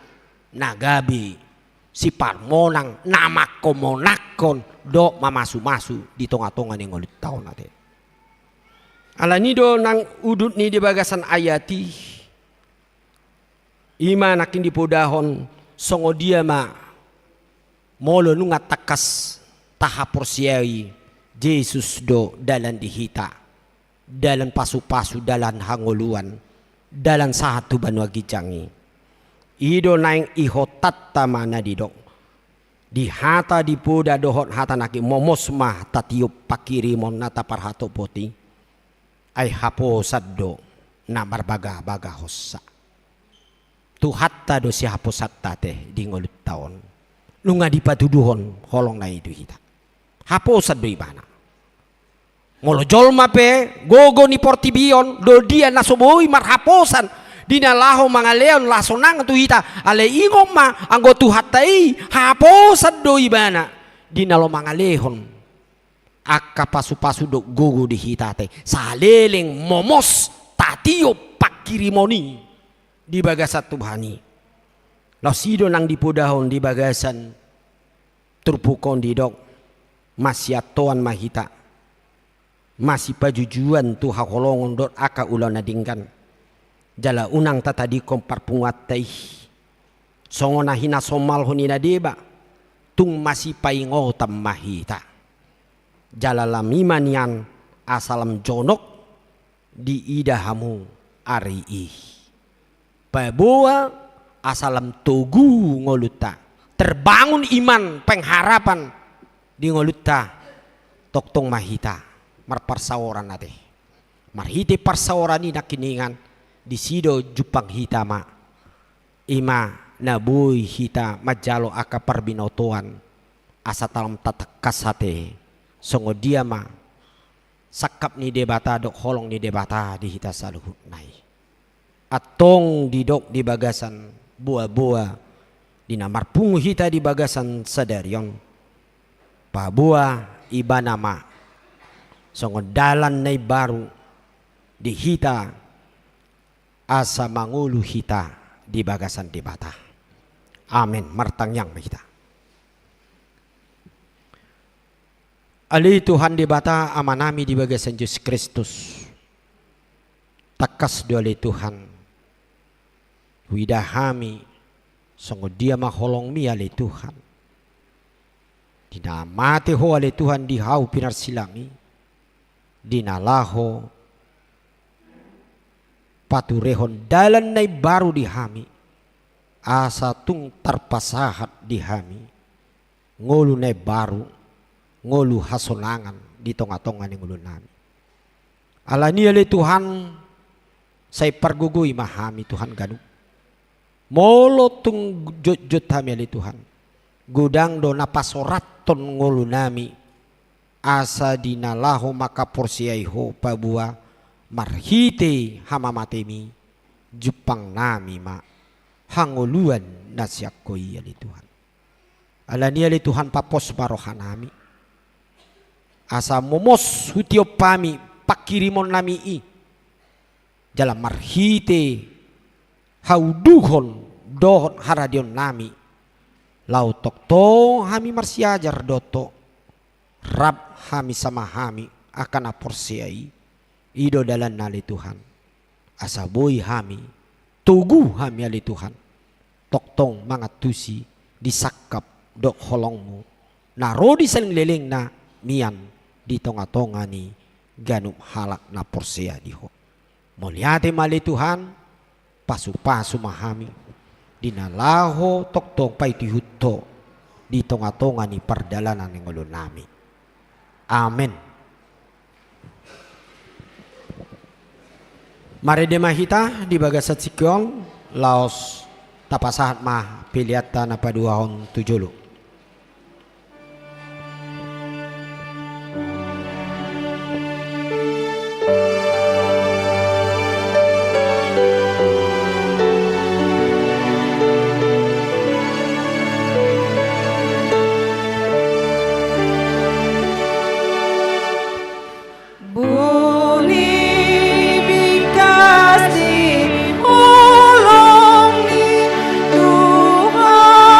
na gabe siparmonang, na mangkomonangkon dohot mamasumasu di tonga-tonga ni ngolunta on ate. Alani do nang udut ni di bagasan ayat i, i ma nangkin dipodahon songon dia ma molo nunga tangkas tahaporseai Jesus do dalan di hita, dalan pasupasu, dalan hangoluan, dalan sahat tu banua ginjang i. I do naeng ihotanta ma na didok. Di hata dipoda dohot hata nangkin, momos ma tatiop panghirimon na taparhatopot i, ai haposan do na marbagabaga hosa. Tuhanta do sihaposanta ate di ngolunta on. Nunga dipatuduhon holongna i tu hita. Haposan do ibana. Molo jolma pe gogo ni portibi on, do dia na so boi marhaposan di na laho mangalehon hasonangan tu hita, alai ingot ma, anggo Tuhanta i haposan do ibana di na laho mangalehon angka pasupasu dohot gogo di hita ate, saleleng momos tatiop pangkirimon i di bagasan Tuhan i. Laos i do nang dipodahon di bagasan turpuk on didok, masiantoan ma hita, masipajujuan tu haholongon dohot angka ulaon na denggan. Jala unang tatadingkon parpunguanta i. Songon na hinasomalhon ni na deba, tung masipaingotan ma hita. Jala lam i ma nian asa lam jonok diida hamu ari i. Paboa asa lam togu ngolunta, terbangun iman pengharapan di ngolunta, tongtong ma hita marparsaoran ate. Marhite parsaoran i nangkiningan, disi do jumpang hita ma. I ma na boi hita manjalo angka parbinotoan, asa talam tatangkas ate, songon dia ma sangkap ni Debata dohot holong ni Debata di hita saluhutna i. Antong didok di bagasan boaboa di na marpungu hita di bagasan sadari on, paboa ibana ma songon dalan na imbaru di hita, asa mangolu hita di bagasan Debata. Amen. Martangiang ma hita. Ale Tuhan Debata Amanami di bagasan Jesus Kristus, tangkas do ale Tuhan huida hami songon dia ma holongmi ale Tuhan. Di na mate Ho ale Tuhan di hau pinarsilang i, di na laho paturehon dalan na imbaru di hami, asa tung tarpasahat di hami ngolu na imbaru, ngolu hasonangan di tongatonga ni ngolunami. Alani i ale Tuhan, sai pargogoi ma hami Tuhan ganup. Molo tung jotjot hami ale Tuhan, godang do na pasorathon ngolunami, asa di na laho mangkaporseai Ho paboa marhite hamamatemi, jumpangnami ma hangoluan na sian Ho i ale Tuhan. Alani i ale Tuhan, papos ma rohanami, asa momos hutiop hami pangkirimonnami i, jala marhite hauduhon dohot haradeonnami, laho tongtong hami marsiajar dohot Ho, rap hami sama hami angka na porsea i. I do dalanna ale Tuhan, asa boi hami, togu hami ale Tuhan, tongtong mangantusi di sangkap dohot holongmu na ro di salelenglelengna mian di tongatonga ni ganup halak na porsea di Ho. Mauliate ma ale Tuhan, pasupasu ma hami di na laho tongtong paihutihut Ho di tongatonga ni pardalanan ni ngolunami. Amen. Marende ma hita di bagasan tingki on, laos tapasahat ma peleanta na paduahon tu jolo. Boi bingkas di holong ni Tuhanta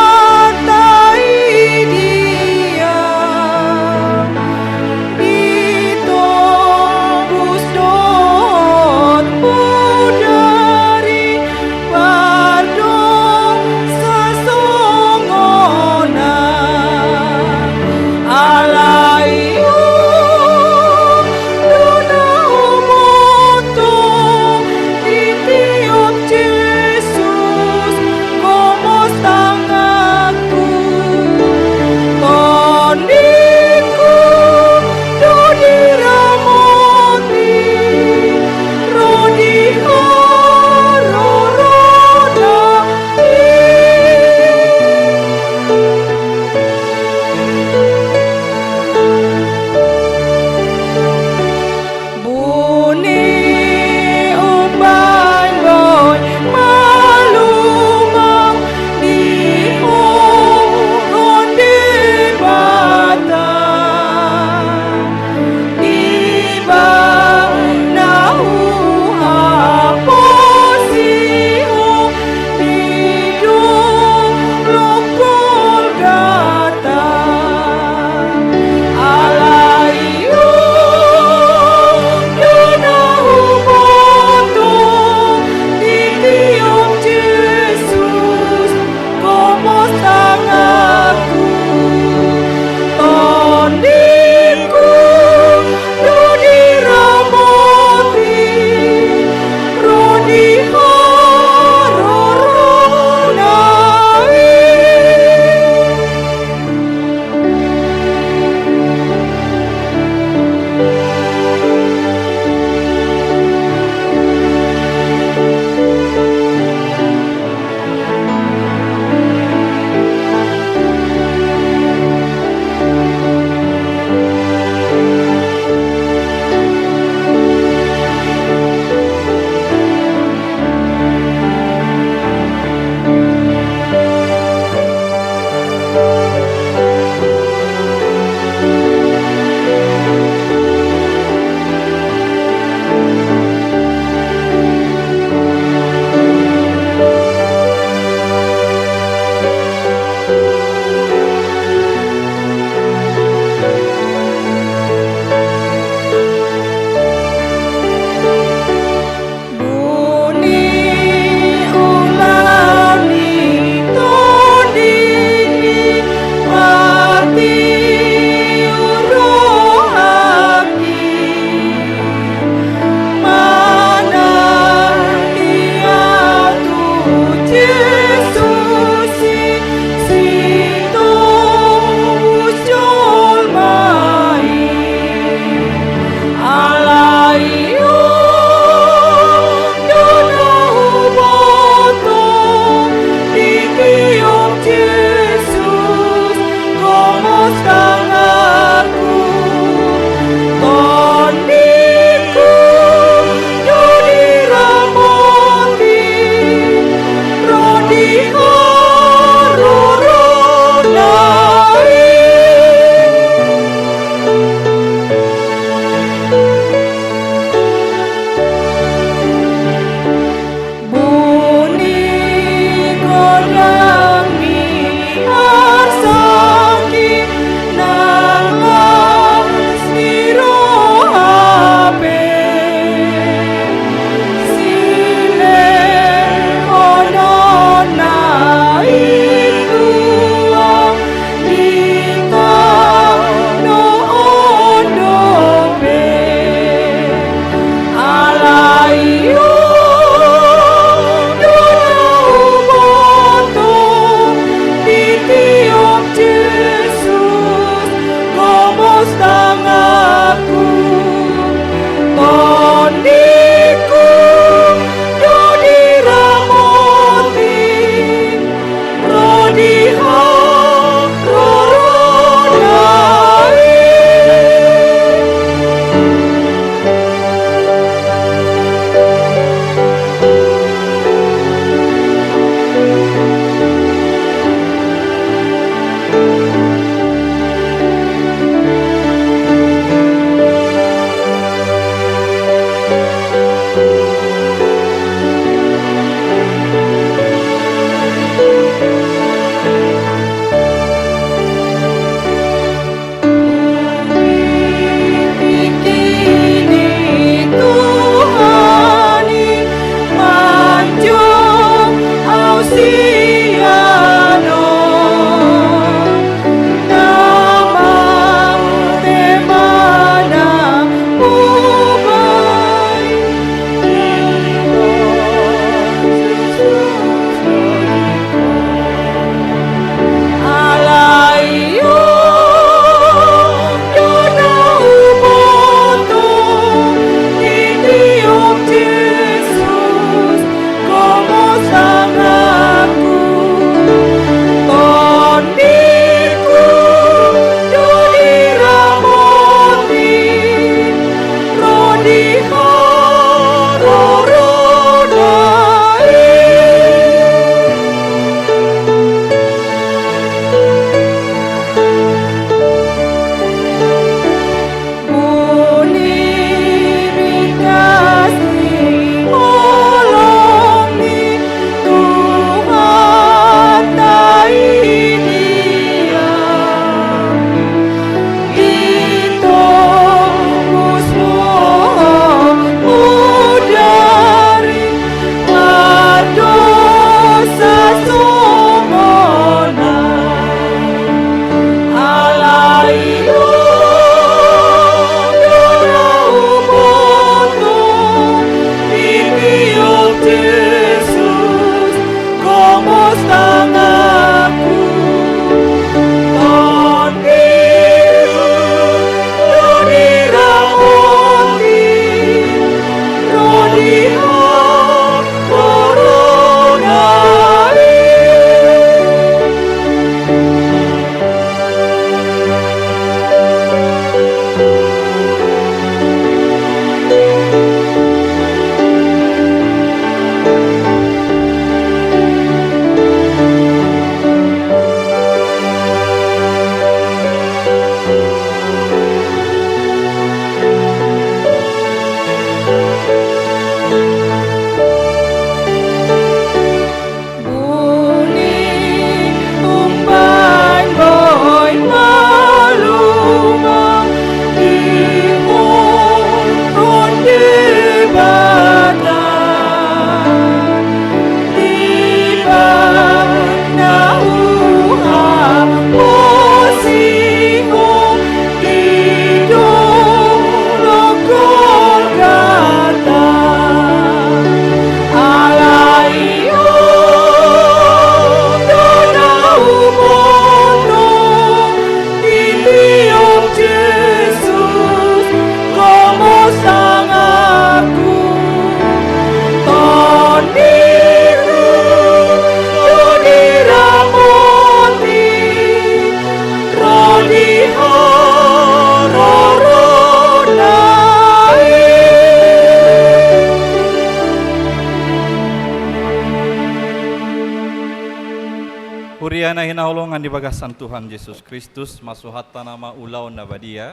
Na hinaholongan di bagasan Tuhan Jesus Kristus, masuhatta nama ulaon na badia,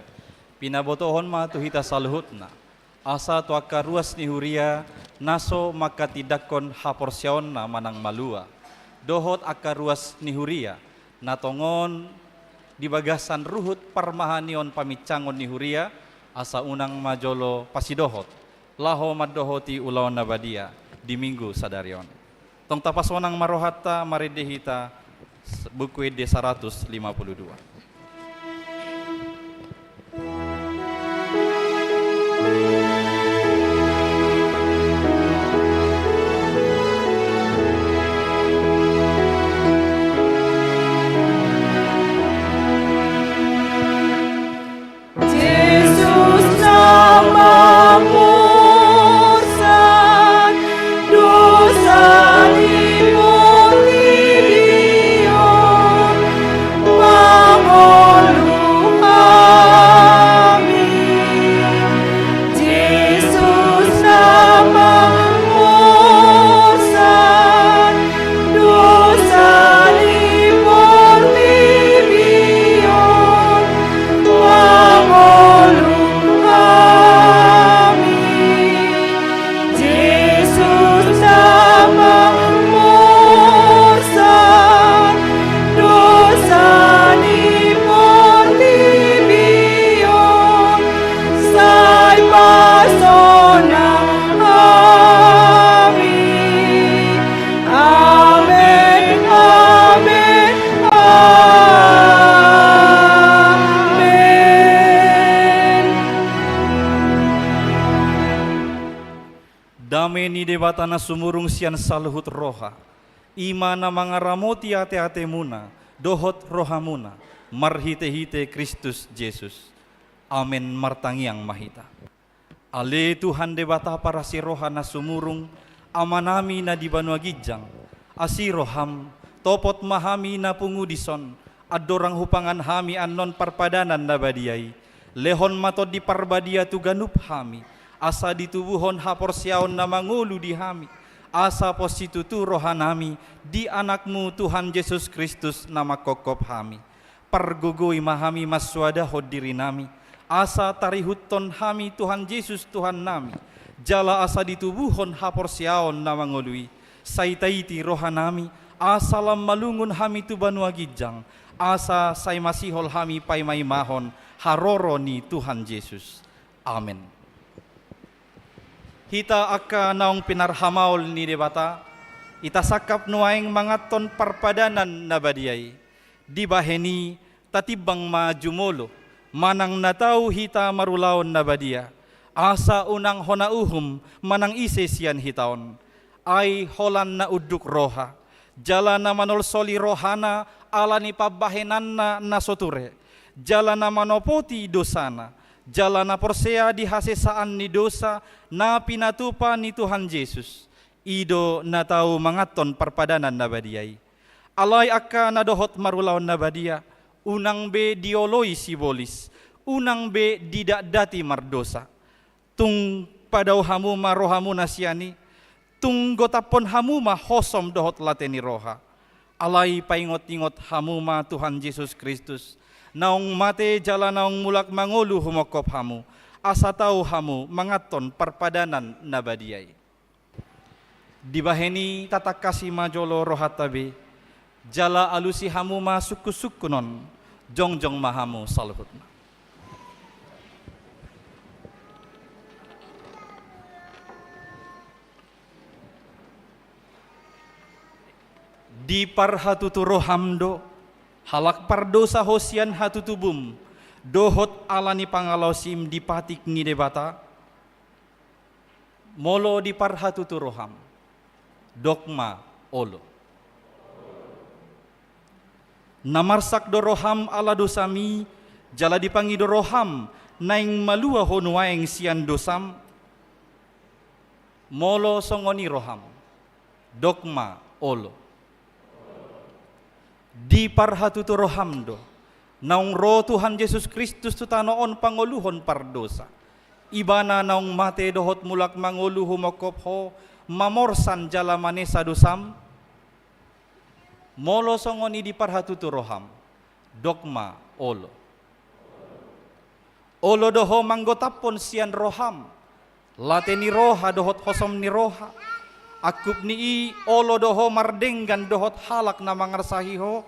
pinabotohon ma tu hita saluhutna, asa tu angka ruas ni huria, na so mangkatindangkon haporseaonna manang malua, dohot angka ruas ni huria, na tongon di bagasan ruhut parmahanion pamincangon ni huria, asa unang ma jolo pasidohot, laho mandohoti ulaon na badia di Minggu sadari on. Tong tapasonang ma rohanta, marende hita s-, Buku Ende saratus lima pulu dua. Jesus na mamorsan dosa ni portibi on, mangolu hami. Jesus na mamorsan dosa ni portibi on, mangolu hami. Jesus na mamorsan dosa ni portibi on, sai pasonang hami. Amen, amen, amen. Dame ni Debata na sumurung sian saluhut roha, i ma na mangaramoti ateatemuna dohot rohamuna, marhitehite Kristus Jesus. Amen. Martangiang ma hita. Ale Tuhan Debata parasi roha na sumurung, Amanami na di banua ginjang, asi roham, topot ma hami na pungu dison, andorang hupangan hami annon parpadanan na badia i. Lehon ma Tondi Parbadia tu ganup hami, asa ditubuhon haporseaon na mangolu di hami, asa pos situtu rohanami di Anakmu Tuhan Jesus Kristus na manghophop hami. Pargogoi ma hami mansoadahon dirinami, asa tarihuthon hami Tuhan Jesus Tuhannami, jala asa ditubuhon haporseaon na mangolu i. Sai taiti rohanami, asa lam malungun hami tu banua ginjang, asa sai masihol hami paimaimahon haroro ni Tuhan Jesus. Amen. Hita angka naung pinarhamaol ni Debata, hita sangkap nuaeng manganhon parpadanan na badia i. Dibahen i tatimbang ma jumolo, manang na tau hita marulaon na badia, asa unang hona uhum manang ise sian hita on. Ai holan na unduk roha, jala na manolsoli rohana ala ni pambahenanna na so ture, jala na manopoti dosana, jala na porsea di hasesaan ni dosa na pinatupa ni Tuhan Jesus, i do na tau manganhon parpadanan na badia i. Alai angka na dohot marulaon na badia, unang be dioloi sibolis, unang be didakdati mardosa. Tung padao hamu ma rohamuna sian i, tung gotaphon hamu ma hosom dohot late ni roha. Alai paingotingot hamu ma Tuhan Jesus Kristus, naung mate jala naung mulak mangolu humophop hamu, asa tau hamu manganhon parpadanan na badia i. Dibahen i tatangkasi ma jolo rohanta be, jala alusi hamu ma sungkunsungkun on, jongjong ma hamu saluhutna. Diparhatutu roham do, halak pardosa ho sian hatutubum, dohot ala ni pangalaosim di patik ni Debata? Molo diparhatutu roham, dok ma olo. Na marsak do roham ala dosami, jala dipangido roham naeng malua ho nuaeng sian dosam? Molo songon i roham, dok ma olo. Diparhatutu roham do, naung ro Tuhan Jesus Kristus tu tano on pangoluhon pardosa. Ibana naung mate dohot mulak mangolu humophop ho, mamorsan jala manesa dosam? Molo songon i diparhatutu roham, dok ma olo. Olo do ho manggotaphon sian roham, late ni roha dohot hosom ni roha. Angkup ni i, olo do ho mardenggan dohot halak na mangarsahi ho.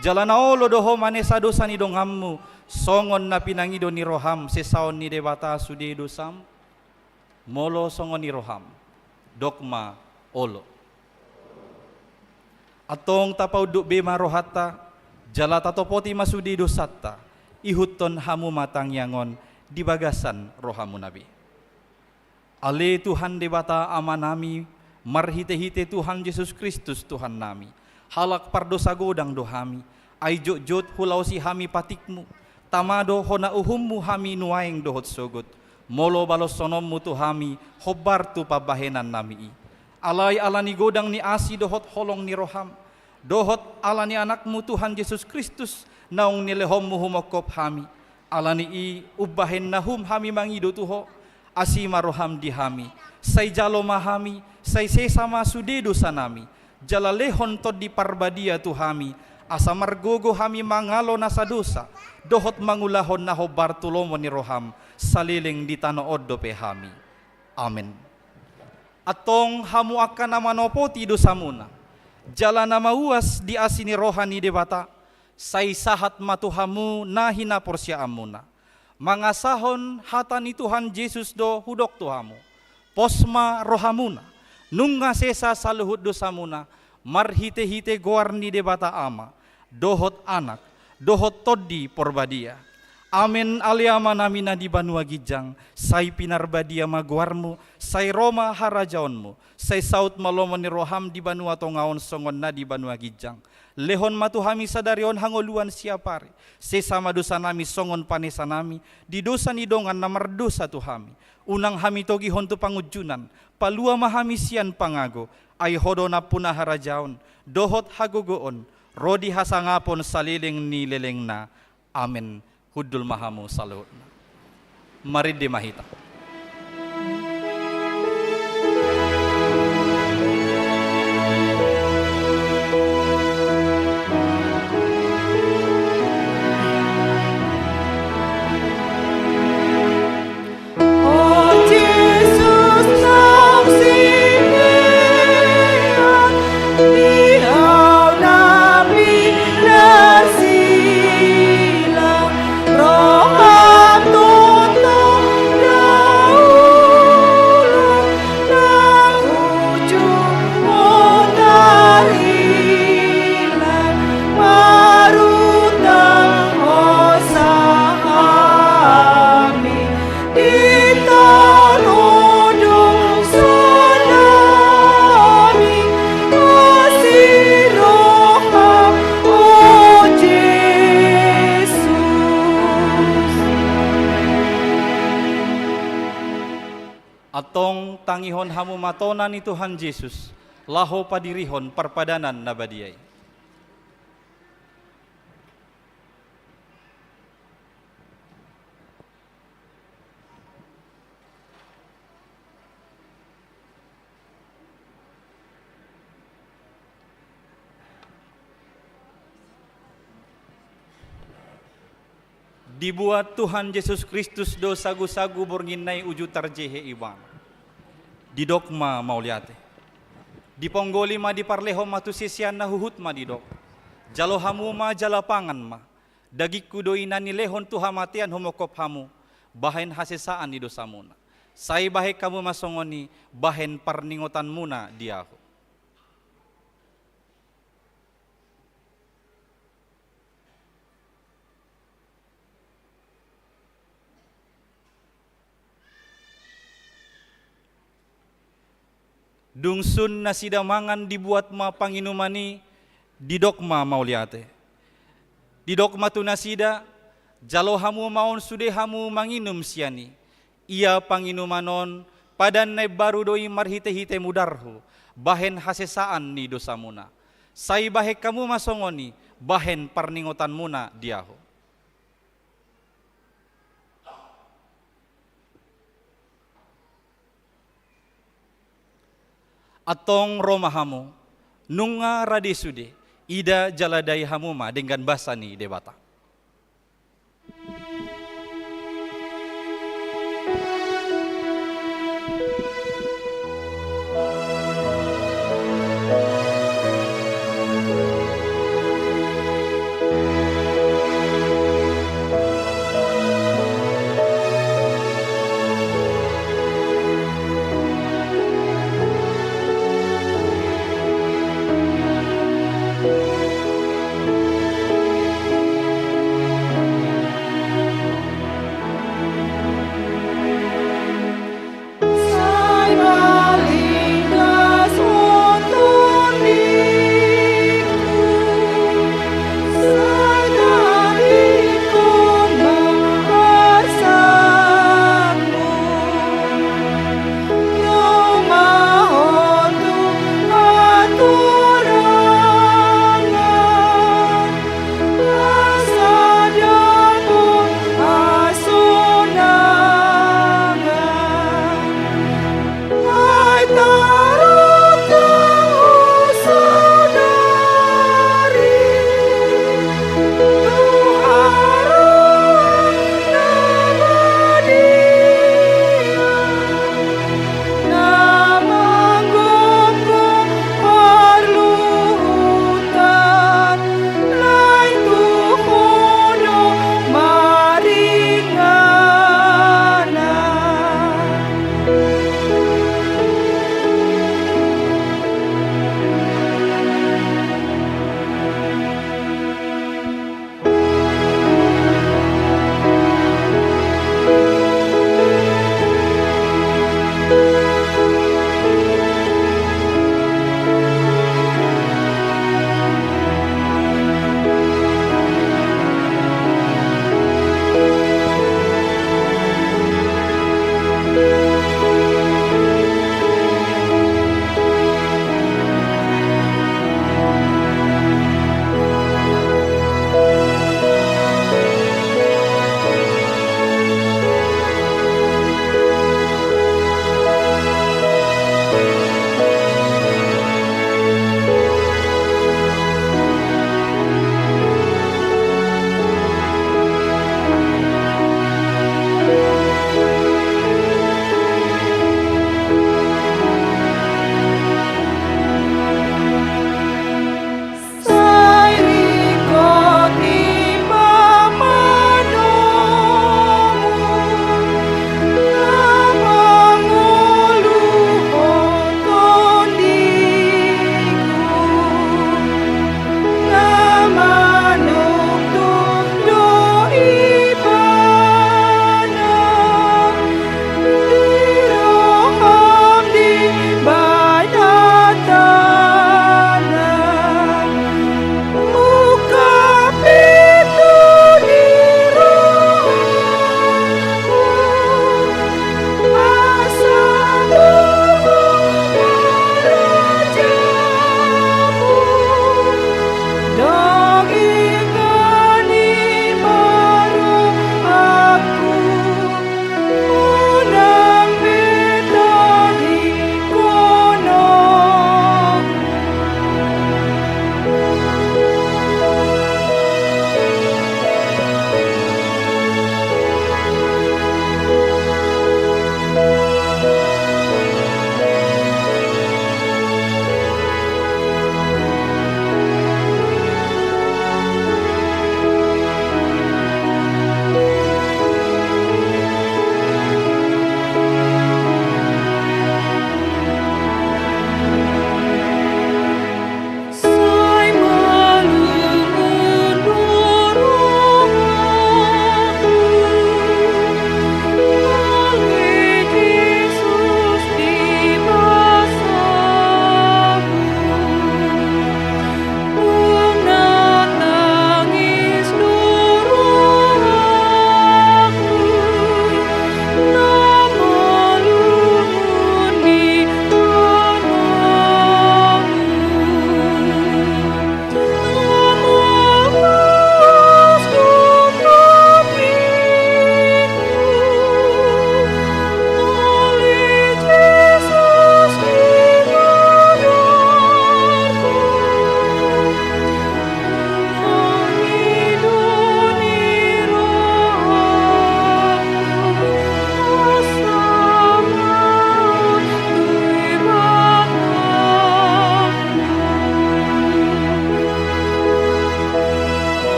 Jala na olo do ho manesa dosa ni donganmu, songon na pinangido ni roham sesaon ni Debata sude dosam. Molo songon i roham, dok ma olo. Antong tapaunduk be ma rohanta, jala tatopoti ma sude dosanta, ihuthon hamu ma tangiang on di bagasan rohamuna be. Ale Tuhan Debata Amanami, marhitehite Tuhan Jesus Kristus Tuhannami, halak pardosa godang do hami, ai jotjot hulaosi hami patikmu, tama do hona uhummu hami nuaeng dohot sogot, molo baloshononmu tu hami hombar tu pambahenannami i. Alai ala ni godang ni asi dohot holong ni roham, dohot ala ni Anakmu Tuhan Jesus Kristus, naung nilehonmu humongkop hami, ala ni i umbahen na hum hami mangido tu ho, asi ma roham di hami, sai jalo ma hami, sai sesa ma sude dosanami, jala lehon Tondi Parbadia tu hami, asa margogo hami mangalo nasa dosa, dohot mangulahon na hombar tu lomo ni roham, saleleng di tano on dope hami. Amen. Antong hamu angka na manopoti dosamuna, jala na mauas di asi ni roha ni Debata, sai sahat ma tu hamu na hinaporseaanmuna. Mangasahon hata ni Tuhan Jesus do hudok tu hamu. Pos ma rohamuna, nunga sesa saluhut dosamuna, marhitehite goar ni Debata Ama, dohot Anak, dohot Tondi Porbadia. Amen. Ale Amanami na di banua ginjang, sai pinarbadia ma goarmu, sai ro ma harajaonmu, sai saut ma lomo ni roham di banua tonga on songon na di banua ginjang. Lehon ma tu hami sadari on hangoluan siapari. Sesa ma dosanami songon panesanami di dosa ni dongan na mardosa tu hami. Unang hami togihon tu pangunjunan, palua ma hami sian pangago, ai ho do nampuna harajaon, dohot hagogoon, ro di hasangapon saleleng ni lelengna. Amen. Hundul ma hamu saluhutna. Marende ma hita. O Jesus naung simean, di Ho na pinarsilang, roham tongtong daulang, na ujungna rilang, marutang hosa hami. Di tano dosa nami, asi roham, o Jesus. Antong tangihon hamu ma tona ni Tuhan Jesus, laho padirihon parpadanan na badia i. Dibuat Tuhan Jesus Kristus do sagusagu borngin na i uju tarjehe Ibana. Didok ma mauliate. Diponggoli ma, diparlehon ma tu siseanna, huhut ma didok: Jalo hamu ma jala pangan ma. Dagingku do i na nilehon tu hamatean humongkop hamu, bahen hasesaan ni dosamuna. Sai bahen hamu ma songon i, bahen parningotanmuna di ahu. Dung sun nasida mangan, dibuat ma panginuman i, didok ma mauliate. Didok ma tu nasida: Jalo hamu ma on sude hamu manginum sian i. Ia panginuman on padan na imbaru do i marhitehite mudarhu, bahen hasesaan ni dosamuna. Sai bahen hamu ma songon i, bahen parningotanmuna di ahu. Antong ro ma hamu, nunga rade sude, Ida jala dai hamu ma denggan basa ni Debata.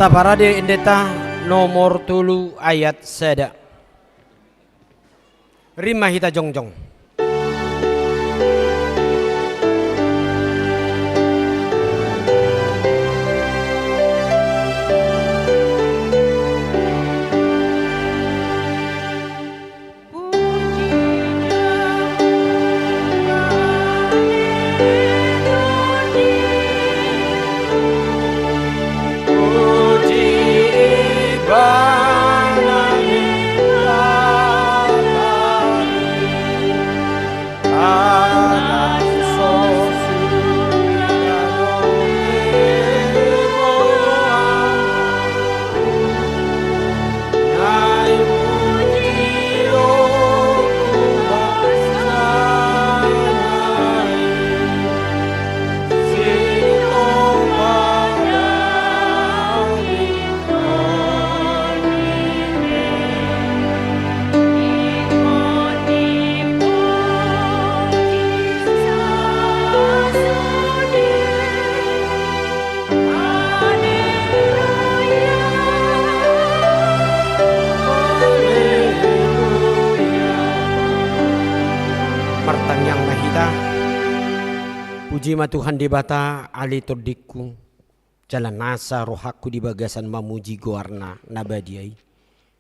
Parade Endenta nomor tolu ayat sada. Rima hita jongjong. Martangiang ma hita. Puji ma Tuhan Debata, ale tondingku, jala nasa rohangku di bagasan mamuji goarna na badia i.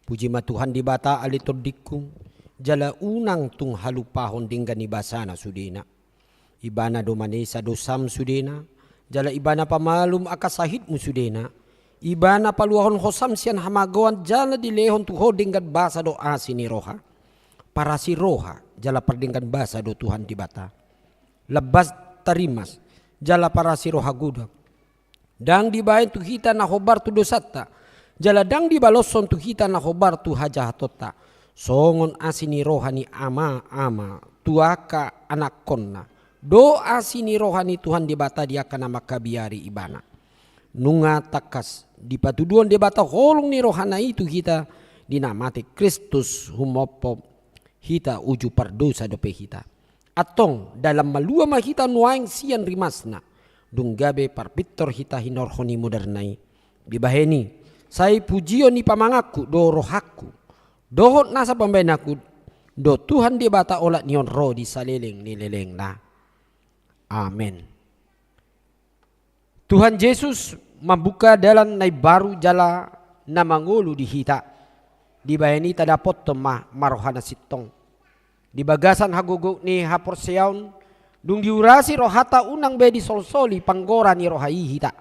Puji ma Tuhan Debata, ale tondingku, jala unang tung halupahon denggan ni basana sudena. Ibana do manesa dosam sudena, jala Ibana pamalum angka sahitmu sudena. Ibana paluahon hosam sian hamagoan jala dilehon tu ho denggan basa dohot asi ni roha. Parasi roha jala pardenggan basa do Tuhan Debata. Lambas tarimas jala parasi roha godang. Ndang dibaen tu hita na hombar tu dosanta, jala ndang dibaloshon tu hita na hombar tu hajahatonta. Songon asi ni roha ni ama-ama tu angka anakkonna, do asi ni roha ni Tuhan Debata di angka na mangkabiari Ibana. Nunga tangkas dipatuduhon Debata holong ni rohana i tu hita di na mate Kristus humompo hita uju pardosa dope hita. Antong dalan malua ma hita nuaeng sian rimasna, dung gabe parpintor hita hinorhon i mudarna i. Dibahen i, sai pujion ni pamanganku do rohangku, dohot nasa pambahenanku do Tuhan Debata olat ni on ro di saleleng ni lelengna. Amen. Tuhan Jesus mambuka dalan na imbaru jala na mangolu di hita. Dibahen i tadapothon ma roha na sintong. Di bagasan hagogoon ni haporseaon, dung diurasi rohanta unang be disolsoli panggora ni roha i hita.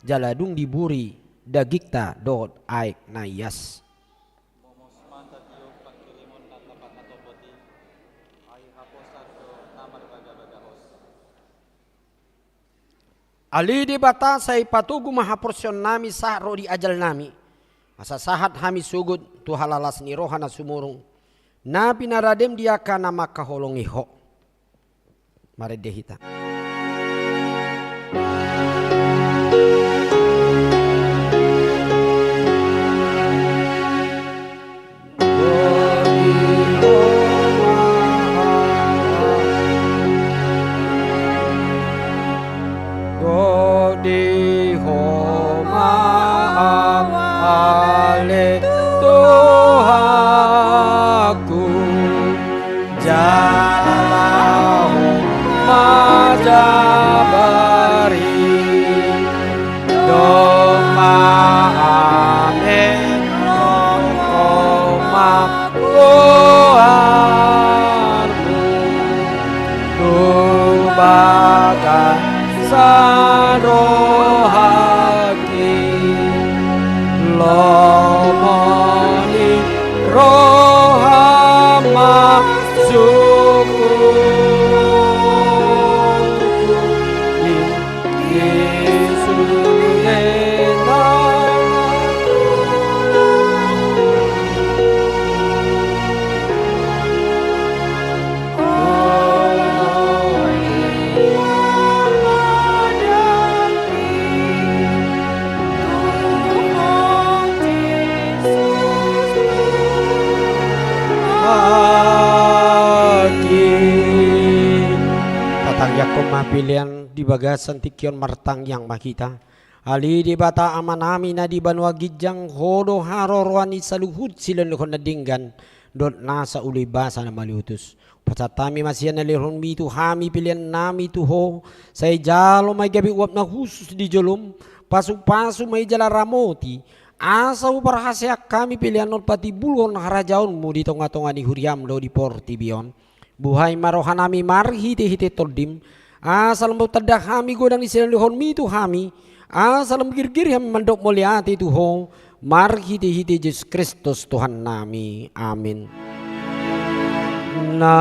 Jala dung diburi dagingta dohot aek na ias. Momos ma tatiop pangkirimon na tapa hatopot i, ai haposan do na marbagabaga hos. Ale Debata, sai patogu ma haporseaonnami sahat ro di ajalnami, asa sahat hami sogot tu halalas ni roha na sumurung, na pinaradem di angka na mangkaholongi Ho. Marende hita. Gok di Ho ma au ale Tuhanku, jala Ho ma jabar i. Domma amen, ro ma goarmu tu bagasan rohangki. Lomo ni roha ma sungkun di, di sude na Tatariakkon ma pelean di bagasan tingki on, martangiang ma hita. Ale Debata Amanami na di banua ginjang, Ho do haroroan ni saluhut silehonlehon na denggan dohot nasa uli basa na maliutus. Pasahat hami ma sian na nilehonMi tu hami peleannami tu Ho, sai jalo ma i gabe uap na hushus di joloM, pasupasu ma i jala ramoti, asa huparhaseang hami pelean on patimbulhon harajaonMu di tongatonga ni huriaM dohot di portibi on. Buhai ma rohanami marhitehite TondiM, asa lam tanda hami godang ni silehonlehonMi tu hami, asa lam girgir hami mandok mauliate tu Ho, marhitehite Jesus Kristus Tuhannami. Amin. Na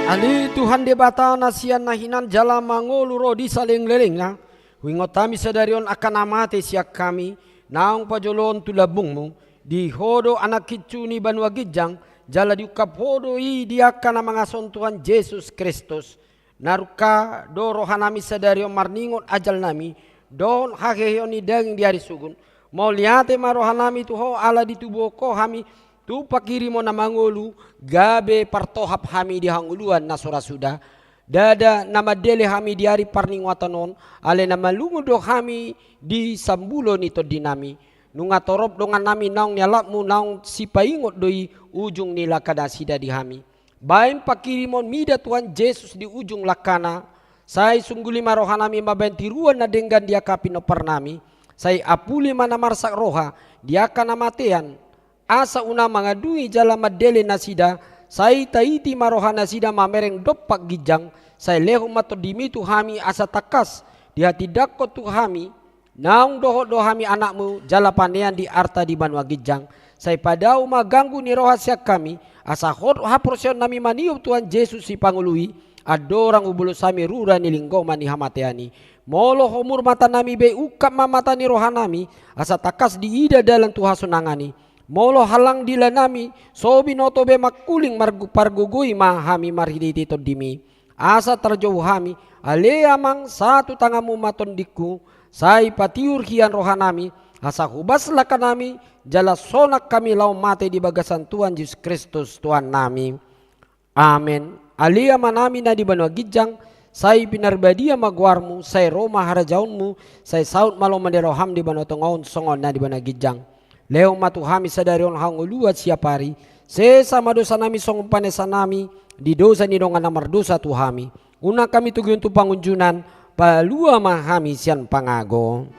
Ale Tuhan Debata na sian na hinan jala mangolu ro di salelenglelengna, huingot hami sadari on angka na mate sian hami, naung pajoloon tu lambungMu, di Ho do Anak hinsu ni banua ginjang, jala diungkap Ho do i di angka na mangasuhon Tuhan Jesus Kristus. Na rungka do rohanami sadari on marningot ajalnami, dohot haheheon ni daging di ari sogot. Mauliate ma rohanami tu Ho ala ditubuhon Ho hami, tu panghirimon na mangolu, gabe partohap hami di hangoluan na so ra suda. Ndada na mandele hami di ari parningotan on, alai na malungun do hami di sambulo ni tondinami. Nunga torop dongannami naung nialapMu naung sipaingot do i ujung ni langka nasida di hami. Baen panghirimon mida Tuhan Jesus di ujung langkana, sai sungguli ma rohanami mambaen tiruan na denggan di angka pinomparnami, sai apuli ma na marsak roha di angka na matean, asa unang mangadungi jala mandele nasida, sai taiti ma rohanasida mamereng dompak ginjang, sai lehon ma TondiMi tu hami asa tangkas dihatindangkon tu hami, naung dohot do hami anakMu jala panean di arta di banua ginjang, sai padao ma ganggu ni roha sian hami, asa hot haporseaonnami maniop Tuhan Jesus Sipangolu i, andorang hubolus hami rura ni linggoman ni hamatean i. Molo homur matanami be ungkap ma mata ni rohanami, asa tangkas diida dalan tu hasonangan i. Molo halang dilanami, so binoto be mangkuling margu-, pargogoi ma hami marhitehite TondiMi. Asa tarjou hami, ale Amang, sahat tu tanganMu ma tondingku, sai patiur hian rohanami, asa hobas langkanami, jala sonang hami laho mate di bagasan Tuhan Jesus Kristus Tuhannami. Amen. Ale Amanami na di banua ginjang, sai pinarbadia ma goarMu, sai ro ma harajaonMu, sai saut ma lomo ni rohaM di banua tonga on songon na di banua ginjang. Lehon ma tu hami sadari on hangoluan siapari, sesa ma dosanami songon panesanami di dosa ni dongan na mardosa tu hami. Unang hami togihon tu pangunjunan, palua ma hami sian pangago.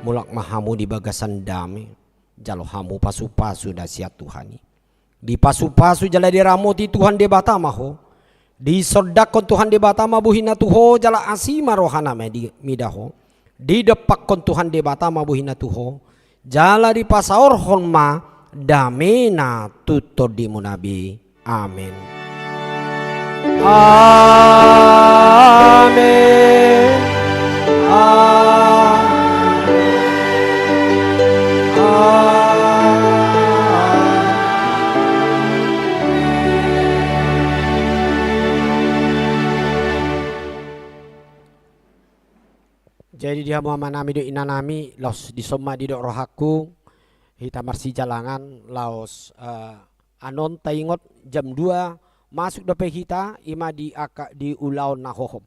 Mulak ma hamu di bagasan dame, jalo hamu pasupasu na sian Tuhan i. Dipasupasu jala diramoti Tuhan Debata ma ho. Disondangkon Tuhan Debata ma bohina tu ho, jala asi ma rohana ma di mida ho. Didompakkon Tuhan Debata ma bohina tu ho, jala dipasaorhon ma damena tu tondimuna be. Amen. Amen. Amen. Amen. Jadi di hamu amanami dohot inanami, laos dison ma didok rohangku, Hita marsijalangan laos, eh, anon taingot jam dua masuk dope hita, ima di angka di ulaon na hohom.